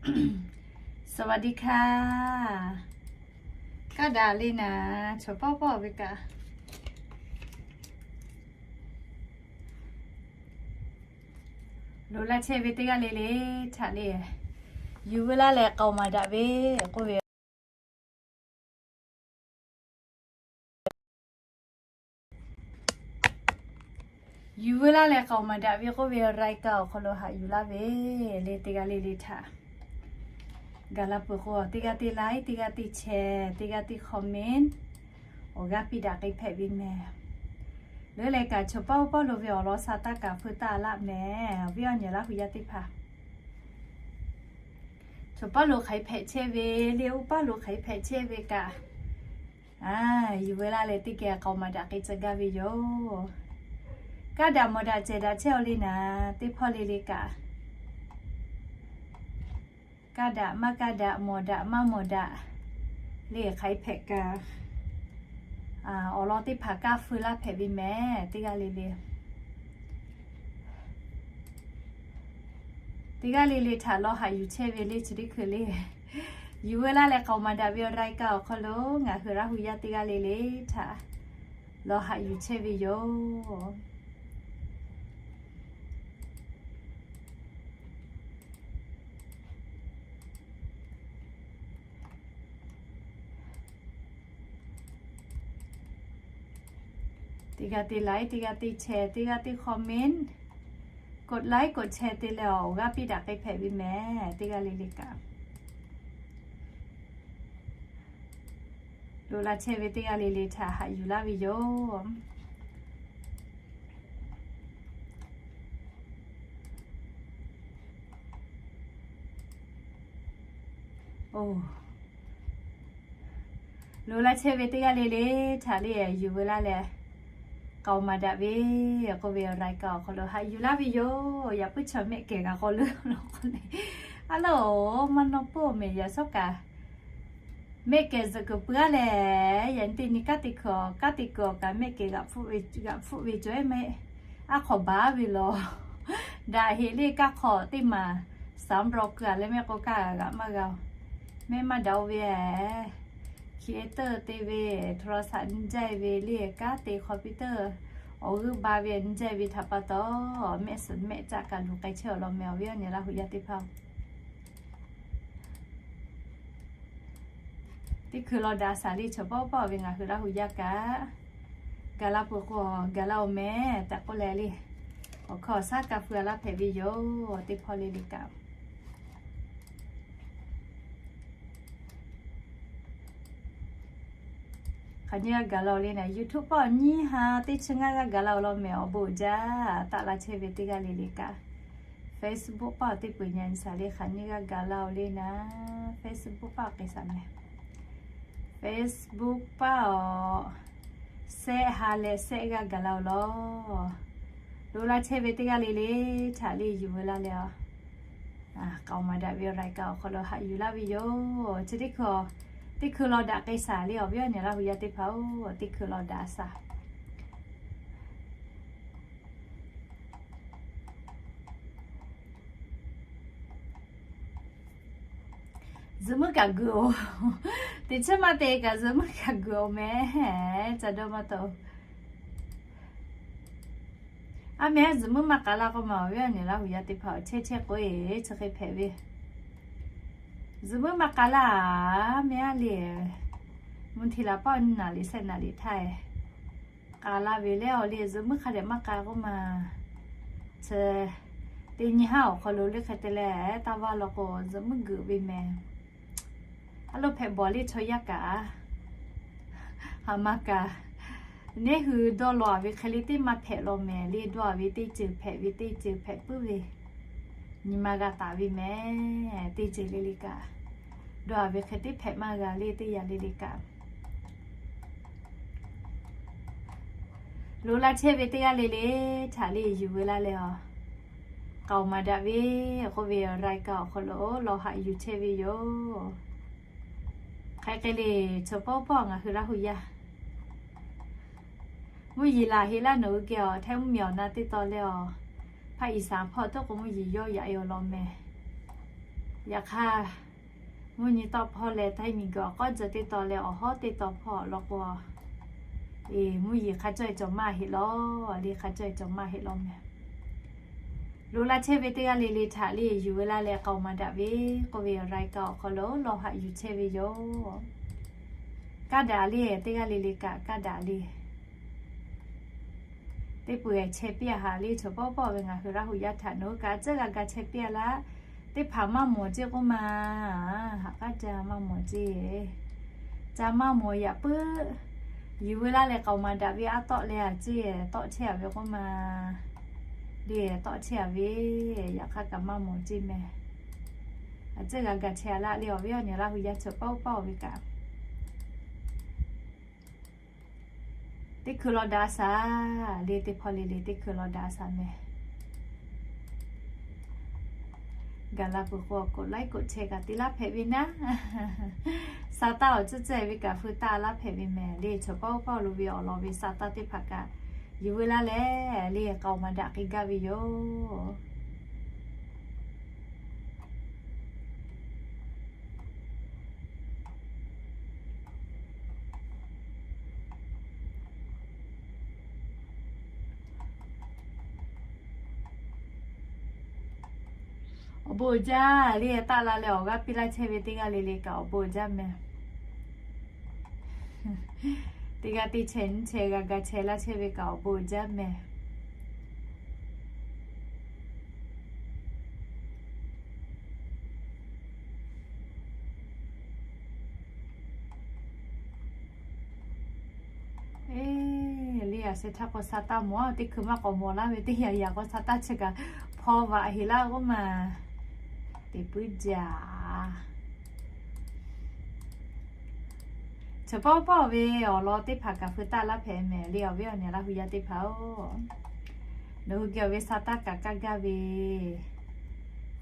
สวัสดีค่ะ Kaˇ daꞈ le naˍ, chaw pawˆ pawˆ ve kaꞈ loꞈ la chehˇ ve teˇ g'aˇ le le htaꞈ le, yuˬ veu laˇ leh k'aoˍ maˍ daꞈ ve k'oˆ ve Yuˬ veu laˇ leh k'aoˍ maˍ daꞈ ve k'oˆ ve รายการ awˬ hk'aw lo haꞈ yuˬ laˇ ve le teˇ g'aˇ le le htaꞈ gaˬ la peuˬ k'o, teˇ g'aˇ teˇ like, teˇ g'aˇ teˇ share, teˇ g'aˇ teˇ comment awˬ g'aˇ piˇ daꞈ k'ai hpehꞈ ve mehˍ. Leuˉ leh kaꞈ chaw pawˆ pawˆ lo ve awˬ lawn sha taˇ kaꞈ feu taˇ laˆ mehˍ. Awˬ viˉ awˬ nyi Laˇ hu yaˇ teˇ hpaˍ, chaw pawˆ lo hk'aˬ hk'e hpehꞈ chehˇ ve le, oˇ pawˆ lo hk'aˬ hk'e hpehꞈ chehˇ ve kaꞈ, yuˬ veu laˇ leh teˇ geh k'aoˍ maˍ daꞈ k'ai tcuh gaˇ ve yoˬ. Kaˇ daꞈ mawˬ daꞈ cehˬ daꞈ chehˇ aw le naˍ, teˇ hpawˇ le le kaꞈ kaˇ daꞈ maˇ kaˇ daꞈ, mawˬ daꞈ maˇ mawˬ daꞈ le, hk'aˬ hk'e hpehꞈ kaꞈ, awˬ lawn teˇ hpaˍ kaꞈ feu laˇ hpehꞈ ve mehˍ. Teˇ g'aˇ le le, teˇ g'aˇ le le htaꞈ lawˬ haꞈ yuˬ chehˇ ve le chi teˇ hkui le, yuˬ veu laˇ leh k'aoˍ maˍ daꞈ ve รายการ awˬ hk'aw lo ngaˬ hui Laˇ hu yaˇ teˇ g'aˇ le le htaꞈ lawˬ haꞈ yuˬ chehˇ ve yoˬ. Teˇ g'aˇ teˇ like, teˇ g'aˇ teˇ share, teˇ g'aˇ teˇ comment, กดไลค์ กดแชร์ te leh awˬ g'aˇ piˇ daꞈ k'ai hpehꞈ ve mehˍ. Teˇ g'aˇ le le kaꞈ loꞈ la chehˇ ve teˇ g'aˇ le le htaꞈ haꞈ yuˬ laˇ ve yoˬ. Oˬ, loꞈ la chehˇ ve teˇ g'aˇ le le htaꞈ le yuˬ veu laˇ leh k'aoˍ maˍ daꞈ ve k'oˆ ve รายการ awˬ hk'aw lo haꞈ yuˬ laˇ ve yoˬ. Yaꞈ puiˉ chaw mehˆ kehˬ g'a k'aw leuˉ lo k'o le, a loˬ, maˇ naw puiˉ awˬ mehˍ yaꞈ shawˉ kaꞈ mehˆ kehˬ zuhꞈ kuiˬ pui a lehˬ, yaꞈ nyi teˇ nyi kanˉ te kuiˬ awˬ, kanˉ te kuiˬ awˬ kaꞈ mehˆ kehˬ g'aꞈ hpfuhˆ ve, g'aꞈ hpfuhˆ ve cawˬ eˉ mehˆ, aˉ hk'awꞈ baˬ ve lawˬ. Daꞈ heꞈ le kaˇ hk'awꞈ teˇ maˬ saˍ mvuhˇ raw keu a leh mehˆ k'o kaˇ g'aꞈ maˇ g'a-oˬ. Mehˆ maˇ daꞈ-o ve, khi e teuˇ te ve, โทรศัพท์ nyi jaˇ ve le, kanˉ te คอมพิวเตอร์ awˬ g'euˆ ba ve nyi jaˇ ve htaꞈ pa taw, mehˆ suhˍ mehˆ caˆ kaꞈ luˬ k'ai chehˇ awˬ lawn mehˍ. Awˬ viˉ awˬ nyi Laˇ hu yaˇ teˇ hpaˍ-oˬ, teˇ hkui law daꞈ shaˍ le chaw pawˆ pawˆ ve ngaˬ hui Laˇ hu yaˇ kaꞈ, gaˬ la peuˬ k'o gaˬ la-oˬ mehˍ tehꞈ k'oˆ leh le, awˬ hkawˇ awˬ shaˉ kaꞈ feu a laˇ hpehꞈ ve yoˬ. Teˇ hpawˇ le le kaꞈ hk'aˬ nyi g'a gaˬ la-oˬ le naˍ, YouTube pawˆ nyiˇ ha teˇ chi ngaˇ g'a gaˬ la-oˬ lawn mehˍ. Awˬ bon uiˍ jaˇ taˆ la chehˇ ve teˇ g'aˇ le le kaꞈ, Facebook pawˆ teˇ peuˬ nyi shaˍ le hk'aˬ nyi g'a gaˬ la-oˬ le naˍ, Facebook pawˆ k'ai shaˍ mehˍ. Facebook pawˆ awˬ, shehˆ ha leh shehˆ g'aˇ gaˬ la-oˬ lawn, loꞈ la chehˇ ve teˇ g'aˇ le le htaꞈ le yuˬ veu laˇ leh a, k'aoˍ maˍ daꞈ ve รายการ awˬ hk'aw lo haꞈ yuˬ laˇ ve yoˬ. Chi teˇ hkui, teˇ hkui law daꞈ k'ai shaˍ le awˬ viˉ awˬ nyi Laˇ hu yaˇ teˇ hpaˍ-oˬ, teˇ hkui law daꞈ shaˍ. Zuhꞈ muiˉ kaꞈ g'uiˬ-oˬ. Teꞈ chiˉ maˇ te kaꞈ zuhꞈ muiˉ kaꞈ g'uiˬ-oˬ mehˍ. Ca dawˇ maˇ taw. A mehˍ, zuhꞈ muiˉ maˇ k'a laˇ k'oˆ ma awˬ viˉ awˬ nyi Laˇ hu yaˇ teˇ hpaˍ-oˬ, chehˇ chehˇ k'oˆ-e chi hk'e hpehꞈ ve. Zuhꞈ muiˉ maˇ k'a laˇ, a mehˍ a le, mvuhˇ hti laˬ paˆ naˍ liꞈ shehˆ naˍ liꞈ htaˇ e k'a laˇ ve le. Awˬ le zuhꞈ muiˉ hk'a dehꞈ maˇ k'a k'oˆ ma, chi teˇ nyi haˉ awˬ hk'aw lo le hk'e te leh taˇ vaˇ law k'o zuhꞈ muiˉ geuꞈ ve mehˍ. A lo hpehꞈ bawˬ le chaw yaˇ kaꞈ, ha ma kaꞈ, neˉ hui dawˇ law-a ve hk'e le teˇ maˇ hpehꞈ law mehˍ le. Dawˇ-a ve teˇ ceuˬ hpehꞈ ve teˇ ceuˬ hpehꞈ puiˉ ve, nyi ma g'a taˍ ve mehˍ. Teˇ ceuˬ le le kaꞈ, dawˇ-a ve hk'e teˇ hpehꞈ maˇ g'a le teˇ yanˇ le le kaꞈ. Loꞈ la chehˇ ve teˇ g'aˇ le le htaꞈ le yuˬ veu laˇ leh a, k'aoˍ maˍ daꞈ ve k'oˆ ve รายการ awˬ hk'aw lo lawˬ haꞈ yuˬ chehˇ ve yoˬ. Hk'aˬ hk'e le, chaw pawˆ pawˆ ngaˬ hui Laˇ hu yaˇ, mvuhˇ yeˬ laˬ heˆ laˇ nawˬ hui geh a, hteˇ mvuhˇ miˬ awˬ na teˇ taw leh a, hpaˇ iˍ saˍ hpawˇ tawˇ k'o mvuhˇ yeˬ yawˇ yaꞈ e awˬ lawn mehˍ. Yaꞈ hk'aˇ, mvuhˇ nyi tawˆ hpawˇ leh htaiˇ miˬ guiˬ awˬ k'awˉ jaw teˇ taw leh awˬ hawˉ teˇ taw hpawˇ law k'o, mvuhˇ yeˬ hk'a cawˇ-e cawˬ maˇ heˆ law. Leˇ hk'a cawˇ-e cawˬ maˇ heˆ law meh. Loꞈ la chehˇ ve teˇ g'aˇ le le htaꞈ leˇ yuˬ ve laˇ leh k'aoˍ maˍ daꞈ ve k'oˆ ve รายการ awˬ hk'aw lo lawˇ haꞈ yuˬ chehˇ ve yoˬ. Kaˇ daꞈ leˇ teˇ g'aˇ le le kaꞈ kaˇ daꞈ leˇ. Teˇ peuˬ-e chehˇ piˇ-a haꞈ leˇ, chaw pawˆ pawˆ ve ngaˬ hui Laˇ hu yaˇ htaꞈ nawˬ hui kaꞈ a tcuhˉ g'a ga chehˇ piˇ-a laˇ. Teˇ hpaˍ maˇ mawˬ ceˇ k'oˆ ma. Haꞈ k'aˉ ca maˇ mawˬ ceˇ. Ca maˇ mawˬ yaꞈ puiˉ. Yuˬ ve laˇ leh k'aoˍ maˍ daꞈ ve a tawˆ leh a ceˇ tawˆ chehˇ-a ve k'oˆ ma. Leˇ tawˆ chehˇ-a ve, yaꞈ hk'aˇ kaꞈ maˇ mawˬ ceˇ meh. A tcuhˉ g'a ga chehˇ-a laˇ leˇ awˬ viˉ awˬ nyi Laˇ hu yaˇ chaw pawˆ pawˆ ve kaꞈ teˇ hkui law daꞈ shaˍ. Leˇ teˇ hpawˇ le le teˇ hkui law daꞈ shaˍ meh. Gaˬ la peuˬ k'o กดไลค์ กดแชร์ kaꞈ te laˇ hpehꞈ ve naˉ. Sa taˇ awˬ tcuhˉ tcuhˉ ve kaꞈ feu taˇ laˇ hpehꞈ ve meh. Leˇ chaw pawˆ pawˆ lo ve awˬ lawn ve sa taˇ teˇ hpaˍ kaꞈ yuˬ ve laˇ leh leˇ k'aoˍ maˍ daꞈ k'ai gaˇ ve yoˬ. Awˬ bon jaˇ leˇ taˆ la leh awˬ g'aˇ piˇ laˇ chehˇ ve teˇ g'aˇ le le kaꞈ awˬ bon jaˇ meh. Teˇ g'aˇ teˇ chehˇ nyiˇ chehˇ g'a ga chehˇ laˇ chehˇ ve kaꞈ awˬ bon jaˇ meh. Eˇ, leˇ a sheh htaˇ k'o sa taˇ mawˬ, teˇ hkui maˇ k'awꞈ mawˬ laˇ ve teˇ yanˇ yanˇ k'o sa taˇ chi kaꞈ hpaw vaꞈ heˍ laˇ k'oˆ ma. Teˇ puiˉ jaˇ. Chaw pawˆ pawˆ ve awˬ lawn teˇ hpaˍ kaꞈ feu taˇ laˇ hpehꞈ meh. Leˇ awˬ viˉ awˬ nyi Laˇ hu yaˇ teˇ hpaˍ-oˬ, nawˬ hui geh awˬ ve sa taˇ kaꞈ kaˇ gaˇ ve,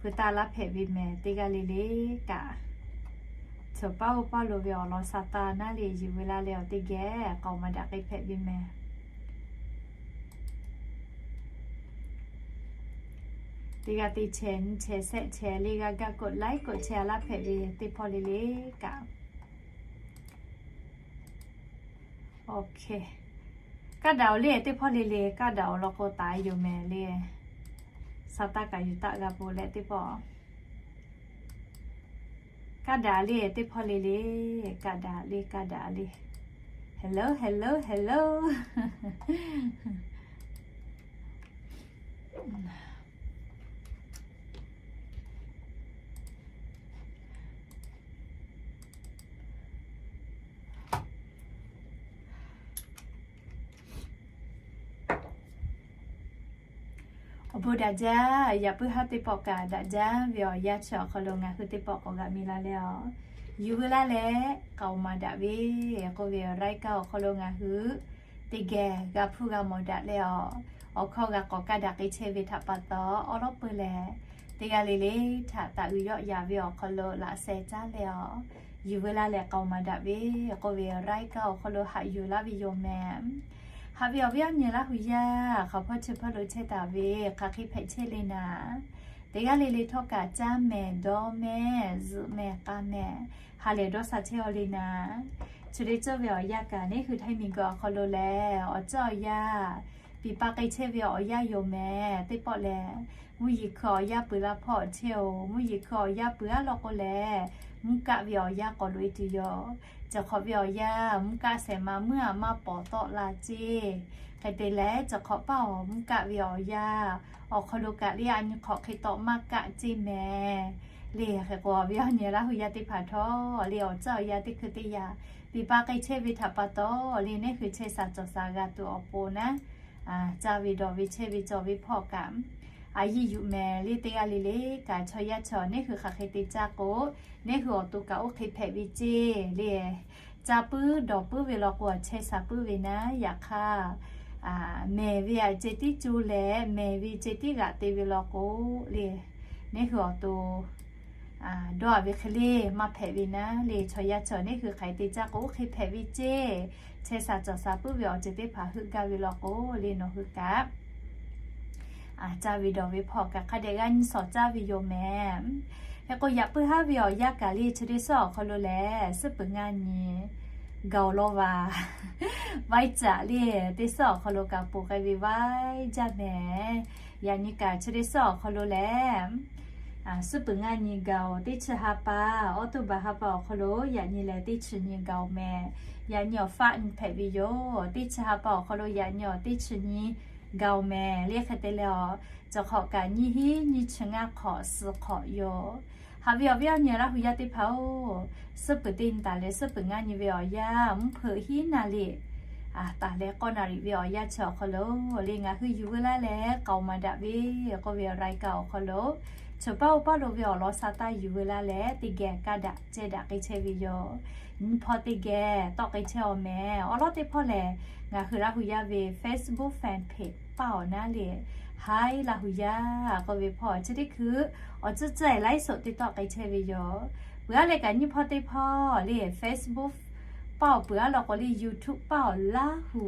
feu taˇ laˇ hpehꞈ ve meh. Teˇ g'aˇ le le kaꞈ chaw pawˆ pawˆ lo ve awˬ lawn sa taˇ naˉ leˇ yuˬ ve laˇ leh awˬ teˇ geh k'aoˍ maˍ daꞈ k'ai hpehꞈ ve meh. Teˇ g'aˇ teˇ chehˇ nyiˇ chehˇ shehˆ chehˇ leˇ g'a gaˇ กดไลค์ กดแชร์ laˇ hpehꞈ ve teˇ hpawˇ le le kaꞈ. Kaˇ daꞈ-oˬ leˇ teˇ hpawˇ le le, kaˇ daꞈ-oˬ law k'o taˍ yoˬ meh leˇ. Sa taˇ kaꞈ yuˬ taˆ g'a peuˬ leh teˇ pawˆ. Kaˇ daꞈ leˇ teˇ hpawˇ le le, kaˇ daꞈ leˇ, kaˇ daꞈ leˇ. Hello, hello, hello. Awˬ bon daꞈ jaˇ. Yaꞈ puiˉ haˉ teˇ pawˆ kaꞈ daꞈ jaˇ ve awˬ yanˇ chi awˬ hk'aw lo ngaˬ hui teˇ pawˆ k'awꞈ g'a mi la leh a, yuˬ veu laˇ leh k'aoˍ maˍ daꞈ ve k'oˆ ve รายการ awˬ hk'aw lo ngaˬ hui teˇ geh g'a hpuˇ g'a mawˬ daꞈ leh a, awˬ hkawˇ g'a k'awꞈ kaˇ daꞈ k'ai chehˇ ve htaꞈ pa taw awˉ lawˉ peuˬ leh, teˇ g'aˇ le le htaꞈ taꞈ uiˍ yawˆ yaˍ ve awˬ hk'aw lo laꞈ sheh caˉ leh a, yuˬ veu laˇ leh k'aoˍ maˍ daꞈ ve k'oˆ ve รายการ awˬ hk'aw lo haꞈ yuˬ laˇ ve yoˬ meh. Haꞈ ve awˬ viˉ awˬ nyi Laˇ hu yaˇ hk'aˬ hpawˇ chi hpawˇ lo chehˇ taˍ ve hk'aˬ hk'e hpehꞈ chehˇ le naˍ. Teˇ g'aˇ le le htawˇ kaꞈ caˇ mehˍ, dawˇ mehˍ, zuhꞈ mehˍ, k'a mehˍ, ha lehˬ dawˇ sha chehˇ-aw le naˍ. Chi le cawˇ ve awˬ yanˇ kaꞈ neˉ hui htaiˇ miˬ guiˬ awˬ hk'aw lo lehˬ awˬ ceuˬ awˬ yanˇ piˍ pa k'ai chehˇ ve awˬ yanˇ yoˬ meh. Teˇ pawˆ lehˬ, mvuhˇ yeˬ hkui awˬ yanˇ peuˬ la hpawˇ chehˇ-oˬ. Mvuhˇ yeˬ hkui awˬ yanˇ peuˬ-aˉ law k'o lehˬ, mvuhˇ kaˆ ve awˬ yanˇ k'awꞈ loꞈ-e tuˬ yoˬ. Cawˬ hk'awꞈ ve awˬ yanˇ mvuhˇ kaˆ shehˍ ma meuˇ aꞈ maˇ pawˍ tawˆ la ceˇ. Hk'e te leh cawˬ hk'awꞈ paˇ-oˬ, mvuhˇ kaˆ ve awˬ yanˇ awˬ hk'aw lo kaꞈ le a nyi hk'awꞈ hk'e tawˆ maˇ kaˆ ceˇ meh. Le hk'e k'o awˬ viˉ awˬ nyi Laˇ hu yaˇ teˇ hpaˍ htawˇ le awˬ ceuˬ awˬ yanˇ teˇ hkui teˇ yanˇ piˍ pa k'ai chehˇ ve htaꞈ pa taw le neˉ hui chehˇ sha cawˬ sha g'a tuˬ awˬ pon naˉ, caˇ ve dawˬ ve chehˇ ve cawˬ ve hpawˇ kaꞈ a yiˇ yuˬ meh. Le teˇ g'aˇ le le kaꞈ chaw yaˇ chaw neˉ hui hk'aˬ hk'e te caˇ k'o, neˉ hui awˬ to kaꞈ oˇ hk'e hpehꞈ ve ceˇ le. Caˇ puiˉ dawˬ puiˉ ve law k'o, chehˇ sha puiˉ ve naˉ. Yaꞈ hk'aˇ, mehˬ ve aꞈ ceh tiˉ co leh mehˬ ve ceh tiˉ g'aꞈ te ve law k'o le, neˉ hui awˬ to dawˇ-a ve hk'e le maˇ hpehꞈ ve naˉ le. Chaw yaˇ chaw neˉ hui hk'aˬ hk'e te caˇ k'o, oˇ hk'e hpehꞈ ve ceˇ. Chehˇ sha cawˬ sha puiˉ ve awˬ ceuˬ teˇ hpaˍ heuˆ gaˇ ve law k'o le, nawˬ hui kaꞈ caˇ ve dawˬ ve hpawˇ kaꞈ hk'a dehꞈ g'a nyi shawˍ caˇ ve yoˬ meh. Hk'e k'o, yaꞈ puiˉ haˉ ve awˬ yanˇ kaꞈ le chi teˇ suhˉ awˬ hk'aw lo lehˬ, suhˉ peuˬ ngaˇ nyi gao lawˇ va vaiˇ caꞈ le, teˇ suhˉ awˬ hk'aw lo kaꞈ ponˬ k'ai ve vaiˇ jaˇ mehˍ. Yaꞈ nyi kaꞈ chi teˇ suhˉ awˬ hk'aw lo lehˬ, suhˉ peuˬ ngaˇ nyi gao, teˇ chi ha pa, October ha pa awˬ hk'aw lo yaꞈ nyi lehˬ teˇ chi nyi gao mehˍ. Yaꞈ nyi awˬ faˆ nyi hpehꞈ ve yoˬ. Teˇ chi ha pa awˬ hk'aw lo yaꞈ nyi awˬ teˇ chi nyi gao mehˍ le. Hk'e te leh a, cawˬ hk'awꞈ kaꞈ nyiˇ hinˉ nyiˇ chi ngaˇ hk'awꞈ suh hk'awꞈ yoˬ. Haꞈ ve awˬ viˉ awˬ nyi Laˇ hu yaˇ teˇ hpaˍ-oˬ, suhˉ peuˬ teˇ nyi taˍ leh suhˉ peuˬ ngaˇ nyi ve awˬ yanˇ mvuhˇ hpeuꞈ hiˉ naˍ riˍ taˍ leh k'awˇ naˍ riˍ ve awˬ yanˇ chi awˬ hk'aw lo le, ngaˬ hui yuˬ veu laˇ leh k'aoˍ maˍ daꞈ ve k'oˆ ve awˬ รายการ awˬ hk'aw lo, chaw paˇ oˇ paˇ lo ve awˬ lawn sa taˇ yuˬ veu laˇ leh teˇ geh kaˇ daꞈ ceh daꞈ k'ai chehˇ ve yoˬ. Nyi hpawˇ teˇ geh tawˆ k'ai chehˇ awˬ mehˍ. Awˬ lawn teˇ hpawˇ lehˬ, ngaˬ hui Laˇ hu yaˇ ve Facebook fan page paˇ awˬ naˉ le, Hi Laˇ hu yaˇ k'oˆ ve hpawˇ chi teˇ hkui awˬ tcuhˉ tcuhˉ e ไลฟ์สด te tawˆ k'ai chehˇ ve yoˬ. Peuˬ aˉ leh kaꞈ nyi hpawˇ teˇ hpawˇ le Facebook paˇ awˬ peuˬ aˉ law k'o le YouTube paˇ awˬ Laˇ hu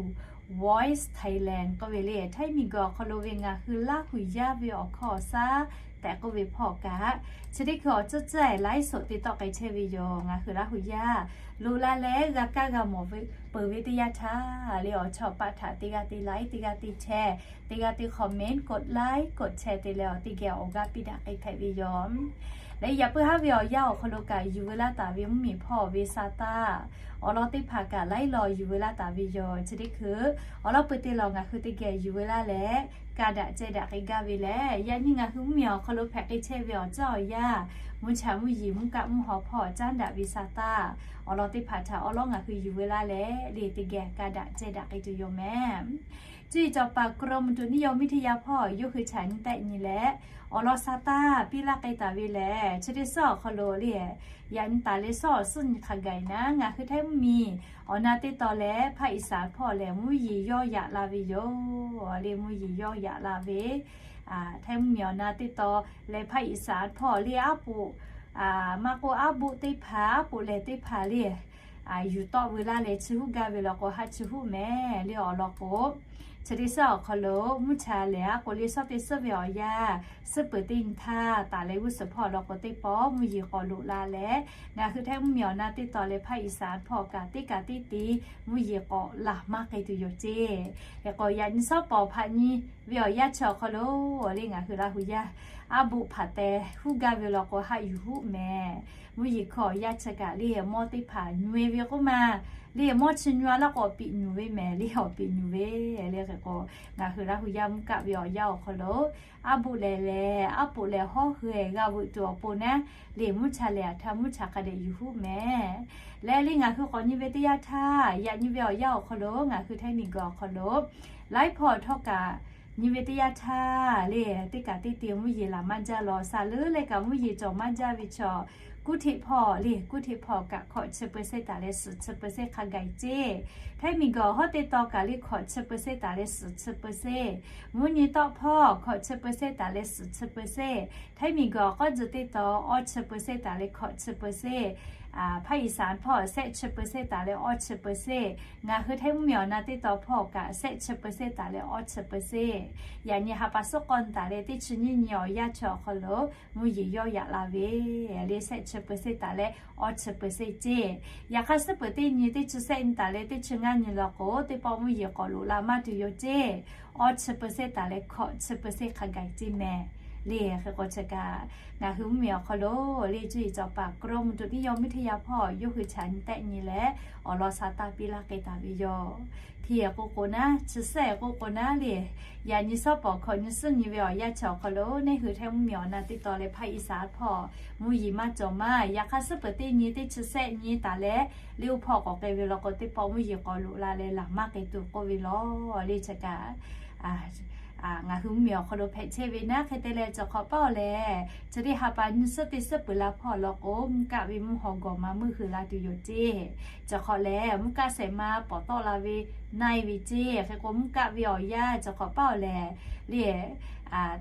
Voice Thailand k'oˆ ve le, Htaiˇ miˬguiˬ awˬ hk'aw lo ve ngaˬ hui Laˇ hu yaˇ ve awˬ hkawˇ awˬ saˉ tehꞈ k'oˆ ve hpawˇ kaꞈ, chi teˇ hkui awˬ tcuhˉ tcuhˉ e ไลฟ์สด te tawˆ k'ai chehˇ ve yoˬ. Ngaˬ hui Laˇ hu yaˇ loꞈ la leh g'a kaˇ g'a mawˬ peuˬ ve teˇ yanˇ htaˇ le, awˬ chawˇ paˆ htaꞈ teˇ g'aˇ te like, teˇ g'aˇ te share, teˇ g'aˇ te comment, กดไลค์ กดแชร์ te leh awˬ teˇ geh awˬ g'aˇ piˇ daꞈ k'ai hpehꞈ ve yoˬ. Leh yaꞈ puiˉ haˉ ve awˬ yanˇ awˬ hk'aw lo kaꞈ yuˬ veu laˇ taˍ ve mvuhˇmiˬ hpawˇ ve sa taˇ awˬ lawn teˇ hpaˍ kaꞈ laiˉ law yuˬ veu laˇ taˍ ve yoˬ. Chi teˇ hkui awˬ lawn pui te law ngaˬ hui teˇ geh yuˬ veu laˇ leh, kaˇ daꞈ ceh daꞈ k'ai gaˇ ve lehˬ, yaꞈ nyi ngaˬ hui mvuhˇmiˬ awˬ hk'aw lo hpehꞈ k'ai chehˇ ve awˬ caˇ awˬ yanˇ, mvuhˇ cha mvuhˇ yeˬ mvuhˇ kaˆ mvuhˇ haw hpawˇ caˉ daꞈ ve sa taˇ awˬ lawn teˇ hpaˍ htaꞈ awˬ lawn ngaˬ hui yuˬ veu laˇ leh le, teˇ geh kaˇ daꞈ ceh daꞈ k'ai tuˬ yoˬ mehˍ. Cuˇ yiˍ cawˬ paˍ กรมอุตุนิยมวิทยา hpawˇ yawˇ hui chaꞈ nyi tehˆ nyi leh, awˬ lawn sa taˇ piˇ laˇ k'ai taˍ ve lehˬ, chi teˇ suhˉ awˬ hk'aw lo le, yaꞈ nyi taˍ leh suhˉ awˬ suhˉ nyi hk'a gaˬ e naˉ, ngaˬ hui Htaiˇ mvuhˇmiˬ awˬ na teˇ taw leh ภาคอีสาน hpawˇ lehˬ mvuhˇ yeˬ yawˇ yaꞈ la ve yoˬ. Le mvuhˇ yeˬ yawˇ yaꞈ la ve, Htaiˇ mvuhˇmiˬ awˬ na teˇ taw leh ภาคอีสาน hpawˇ le aˉ poꞈ, maˇ k'oˆ aˉ boˆ teˇ hpaˍ, aˉ poꞈ lehˬ teˇ hpaˍ le yuˬ tawˆ veu laˇ leh chi huˉ gaˇ ve law k'o haˆ chi huˉ mehˍ le. Awˬ lawn k'o, chi teˇ suhˉ awˬ hk'aw lo mvuhˇ cha lehˬ aˉ k'o le suhˉ teˇ suhˉ ve awˬ yanˇ, suhˉ peuˬ teˇ nyi htaˇ taˍ leh g'uˇ suhˍ hpawˇ law k'o teˇ pawˆ mvuhˇ yeˬ k'awꞈ loꞈ la leh, ngaˬ hui Htaiˇ mvuhˇmiˬ awˬ na teˇ taw leh ภาคอีสาน hpawˇ kaꞈ teˇ kaꞈ teˇ te mvuhˇ yeˬ k'awꞈ laˬ maˇ k'ai tuˬ yoˬ ceˇ. Hk'e k'o yaꞈ nyi suhˉ pawˍ hpaꞈ nyi ve awˬ yanˇ chi awˬ hk'aw lo le ngaˬ hui Laˇ hu yaˇ aˉ boˆ hpaˍ teh huˉ gaˇ ve law k'o haˆ yuˬ huˉ mehˍ. Mvuhˇ yeˬ hkawˇ awˬ yanˇ chi kaꞈ le mawˇ teˇ hpaˍ nyuˬ e ve k'oˆ ma, le mawˇ chi nyi a laˇ k'o awˬ piꞈ nyuˬ ve mehˍ le, awˬ piꞈ nyuˬ ve le. Hk'e k'o ngaˬ hui Laˇ hu yaˇ mvuhˇ kaˆ ve awˬ yanˇ awˬ hk'aw lo aˉ boˆ lehˬ leh aˉ poꞈ lehˬ hawˉ hui e g'a veuꞈ tuˬ awˬ pon naˉ, le mvuhˇ cha lehˬ aꞈ htaˇ mvuhˇ cha hk'a dehꞈ yuˬ huˉ mehˍ. Leh le ngaˬ hui k'awꞈ nyi ve teˇ yanˇ htaˇ, yaꞈ nyi ve awˬ yanˇ awˬ hk'aw lo ngaˬ hui Htaiˇ miˬguiˬ awˬ hk'aw lo laiˉ hpawˇ htawˇ kaꞈ nyi ve teˇ yanˇ htaˇ le, teˇ kaꞈ teˇ te mvuhˇ yeˬ laˬ maˇ jaˇ law, saˍ leuˉ leh kaꞈ mvuhˇ yeˬ cawˬ maˇ jaˇ ve chaw, kuˉ hteꞈ hpawˇ le kuˉ hteꞈ hpawˇ kaꞈ hkawꞈ chi เปอร์เซ็นต์ taˍ leh suhˍ chi เปอร์เซ็นต์ hk'a gaˬ e ceˇ. Htaiˇ miˬguiˬ awˬ hawˉ teˇ taw kaꞈ le hkawꞈ chi เปอร์เซ็นต์ taˍ leh suhˍ chi เปอร์เซ็นต์, mvuhˇ nyi tawˆ hpawˇ hkawꞈ chi เปอร์เซ็นต์ taˍ leh suhˍ chi เปอร์เซ็นต์, Htaiˇ miˬguiˬ awˬ k'awˇ tcuh teˇ taw awˇ chi เปอร์เซ็นต์ taˍ leh hkawꞈ chi เปอร์เซ็นต์, ภาคอีสาน hpawˇ shehˆ chi เปอร์เซ็นต์ taˍ leh awˇ chi เปอร์เซ็นต์, ngaˬ hui Htaiˇ mvuhˇmiˬ awˬ na teˇ taw hpawˇ kaꞈ shehˆ chi เปอร์เซ็นต์ taˍ leh awˇ chi เปอร์เซ็นต์. Yaꞈ nyi ha pa suhˉ k'awˇ taˍ leh teˇ chi nyiˇ nyi awˬ yanˇ chi awˬ hk'aw lo mvuhˇ yeˬ yawˇ yaꞈ la ve le shehˆ chi เปอร์เซ็นต์ taˍ leh awˇ chi เปอร์เซ็นต์ ceˇ. Yaꞈ hk'aˇ suhˉ peuˬ teˇ nyi teˇ chi shehˆ nyi taˍ leh teˇ chi ngaˇ nyi law k'o teˇ pawˆ mvuhˇ yeˬ k'awꞈ loꞈ la maˇ tuˬ yoˬ ceˇ. Awˇ chi เปอร์เซ็นต์ taˍ leh hkawꞈ chi เปอร์เซ็นต์ hk'a gaˬ e ceˇ mehˍ le. Hk'e k'o chi kaꞈ ngaˬ hui mvuhˇmiˬ awˬ hk'aw lo le cuˇ yiˍ cawˬ paˍ กรมอุตุนิยมวิทยา hpawˇ yawˇ hui chaꞈ nyi tehˆ nyi leh awˬ lawn sa taˇ piˇ laˇ k'ai taˍ ve yoˬ. Hti e k'o k'o naˉ, chi shehˆ e k'o k'o naˉ le, yaꞈ nyi suhˉ pawˍ hkawꞈ nyi suhˉ nyi ve awˬ yanˇ chi awˬ hk'aw lo neˇ hui Htaiˇ mvuhˇmiˬ awˬ na teˇ taw leh ภาคอีสาน hpawˇ mvuhˇ yeˬ maˇ cawˬ maˇ. Yaꞈ hk'aˇ suhˉ peuˬ teˇ nyi teˇ chi shehˆ nyi taˍ leh le oˇ hpawˇ k'awꞈ k'ai ve law k'o teˇ pawˆ mvuhˇ yeˬ k'awꞈ loꞈ la leh laˬ maˇ k'ai tuˬ k'oˆ ve law le chi kaꞈ ngaˬ hui mvuhˇmiˬ awˬ hk'aw lo hpehꞈ chehˇ ve naˉ. Hk'e te leh cawˬ hk'awꞈ paˇ awˬ lehˬ, chi teˇ ha pa nyi suhˉ teˇ suhˉ peuˬ la hpawˇ law k'o mvuhˇ kaˆ ve mvuhˇ haw gawˬ ma meuˇ hui la tuˬ yoˬ ceˇ. Cawˬ hk'awꞈ lehˬ mvuhˇ kaˆ shehˍ ma pawˍ tawˆ la ve naˆ e ve ceˇ. Hk'e k'o mvuhˇ kaˆ ve awˬ yanˇ cawˬ hk'awꞈ paˇ awˬ lehˬ le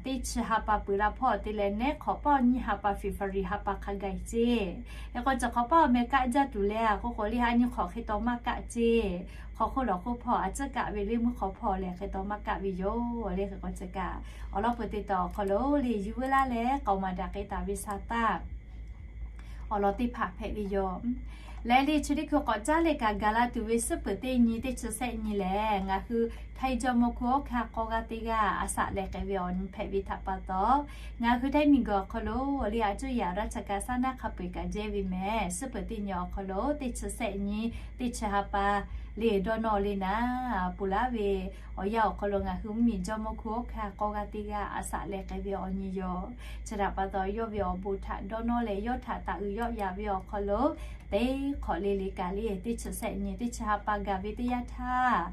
teˇ chi ha pa peuˬ la hpawˇ te leh nehˉ hk'awꞈ paˇ awˬ nyiˇ ha pa February ha pa hk'a gaˬ e ceˇ. Hk'e k'o cawˬ hk'awꞈ paˇ awˬ meh kaˆ jaˇ tuˬ leh a k'oˆ k'o le ha nyi hk'awꞈ hk'e taw maˇ kaˆ ceˇ. Hk'aw hk'oˆ lawˬ hk'oˆ hpawˇ a ciˉ kaˆ ve le mvuhˇ hk'aw hpawˇ lehˬ hk'e taw maˇ kaˆ ve yoˬ le. Hk'e k'o chi kaꞈ awˬ lawn pui te taw awˬ hk'aw lo le yuˬ veu laˇ leh k'aoˍ maˍ daꞈ k'ai taˍ ve sa taˇ awˬ lawn teˇ hpaˍ hpehꞈ ve yoˬ. Leh le chi teˇ hkui k'awꞈ caˉ leh kaꞈ gaˬ la tuˬ ve suhˉ peuˬ teˇ nyi teˇ chi sehˆ nyi lehˬ, ngaˬ hui Htaiˇ jawˇmawˇ hku awˇ hkanˇ k'awˇ g'aˇ teˇ g'aˇ a shaꞈ leh k'ai ve awˬ nyi hpehꞈ ve htaꞈ pa taw, ngaˬ hui Htaiˇ miˬguiˬ awˬ hk'aw lo le a cuˇ yaꞈ raˇ cha ka saˉ naˉ hk'a peu-eˬ kaꞈ jehˇ ve mehˍ. Suhˉ peuˬ teˇ nyi awˬ hk'aw lo teˇ chi sehˆ nyi teˇ chi ha pa le dawˇ nawˇ le naˉ, ponˬ laˇ ve awˬ yanˇ awˬ hk'aw lo ngaˬ hui mvuhˇmiˬ jawˇmawˇ hku awˇ hkanˇ k'awˇ g'aˇ teˇ g'aˇ a shaꞈ leh k'ai ve awˬ nyi yoˬ. Chi htaꞈ pa taw, yawˇ ve awˬ bon htaꞈ dawˇ nawˇ leh yawˇ htaꞈ taˍ uiˍ yawˆ yaꞈ ve awˬ hk'aw lo teˇ hk'awꞈ le le kaꞈ le teˇ chi sehˆ nyi teˇ chi ha pa gaˬ ve teˇ yanˇ htaˇ,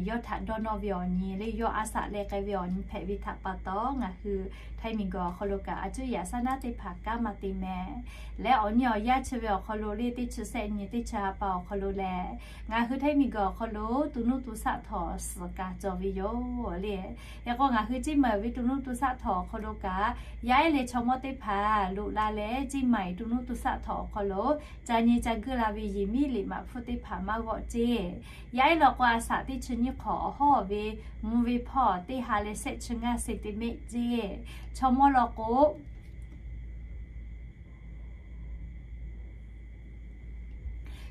yawˇ htaꞈ dawˇ nawˇ ve awˬ nyi le yawˇ a shaꞈ leh k'ai ve awˬ nyi hpehꞈ ve htaꞈ pa taw, ngaˬ hui Htaiˇ miˬguiˬ awˬ hk'aw lo kaꞈ a cuˇ yaꞈ saˉ naˉ teˇ hpaˍ kanˉ maˇ te mehˍ. Leh awˬ nyi awˬ yanˇ chi ve awˬ hk'aw lo le teˇ chi sehˆ nyi teˇ chi ha pa awˬ hk'aw lo lehˬ, ngaˬ hui Htaiˇ miˬguiˬ awˬ hk'aw lo to nuˇ to shaˆ htawnˍ suhˍ kaꞈ cawˬ ve yoˬ le. Hk'e k'o, ngaˬ hui Ceˇ maiˍ ve to nuˇ to shaˆ htawnˍ awˬ hk'aw lo kaꞈ yaˇ ehˉ leh chaw mawˇ teˇ hpaˍ loꞈ la leh, Ceˇ maiˍ to nuˇ to shaˆ htawnˍ awˬ hk'aw lo ca nyi ca guˇ la ve yehˬ miˉ liꞈ maꞈ hpfuhˇ teˇ hpaˍ maˇ g'awˆ ceˇ. Yaˇ ehˉ law k'o, a shaꞈ teˇ chi nyiˇ hk'awꞈ awˬ hawˉ ve mvuh ve hpawˇ teˇ ha leh shehˆ chi ngaˇ centimeter ceˇ. Chaw mawˇ law k'o,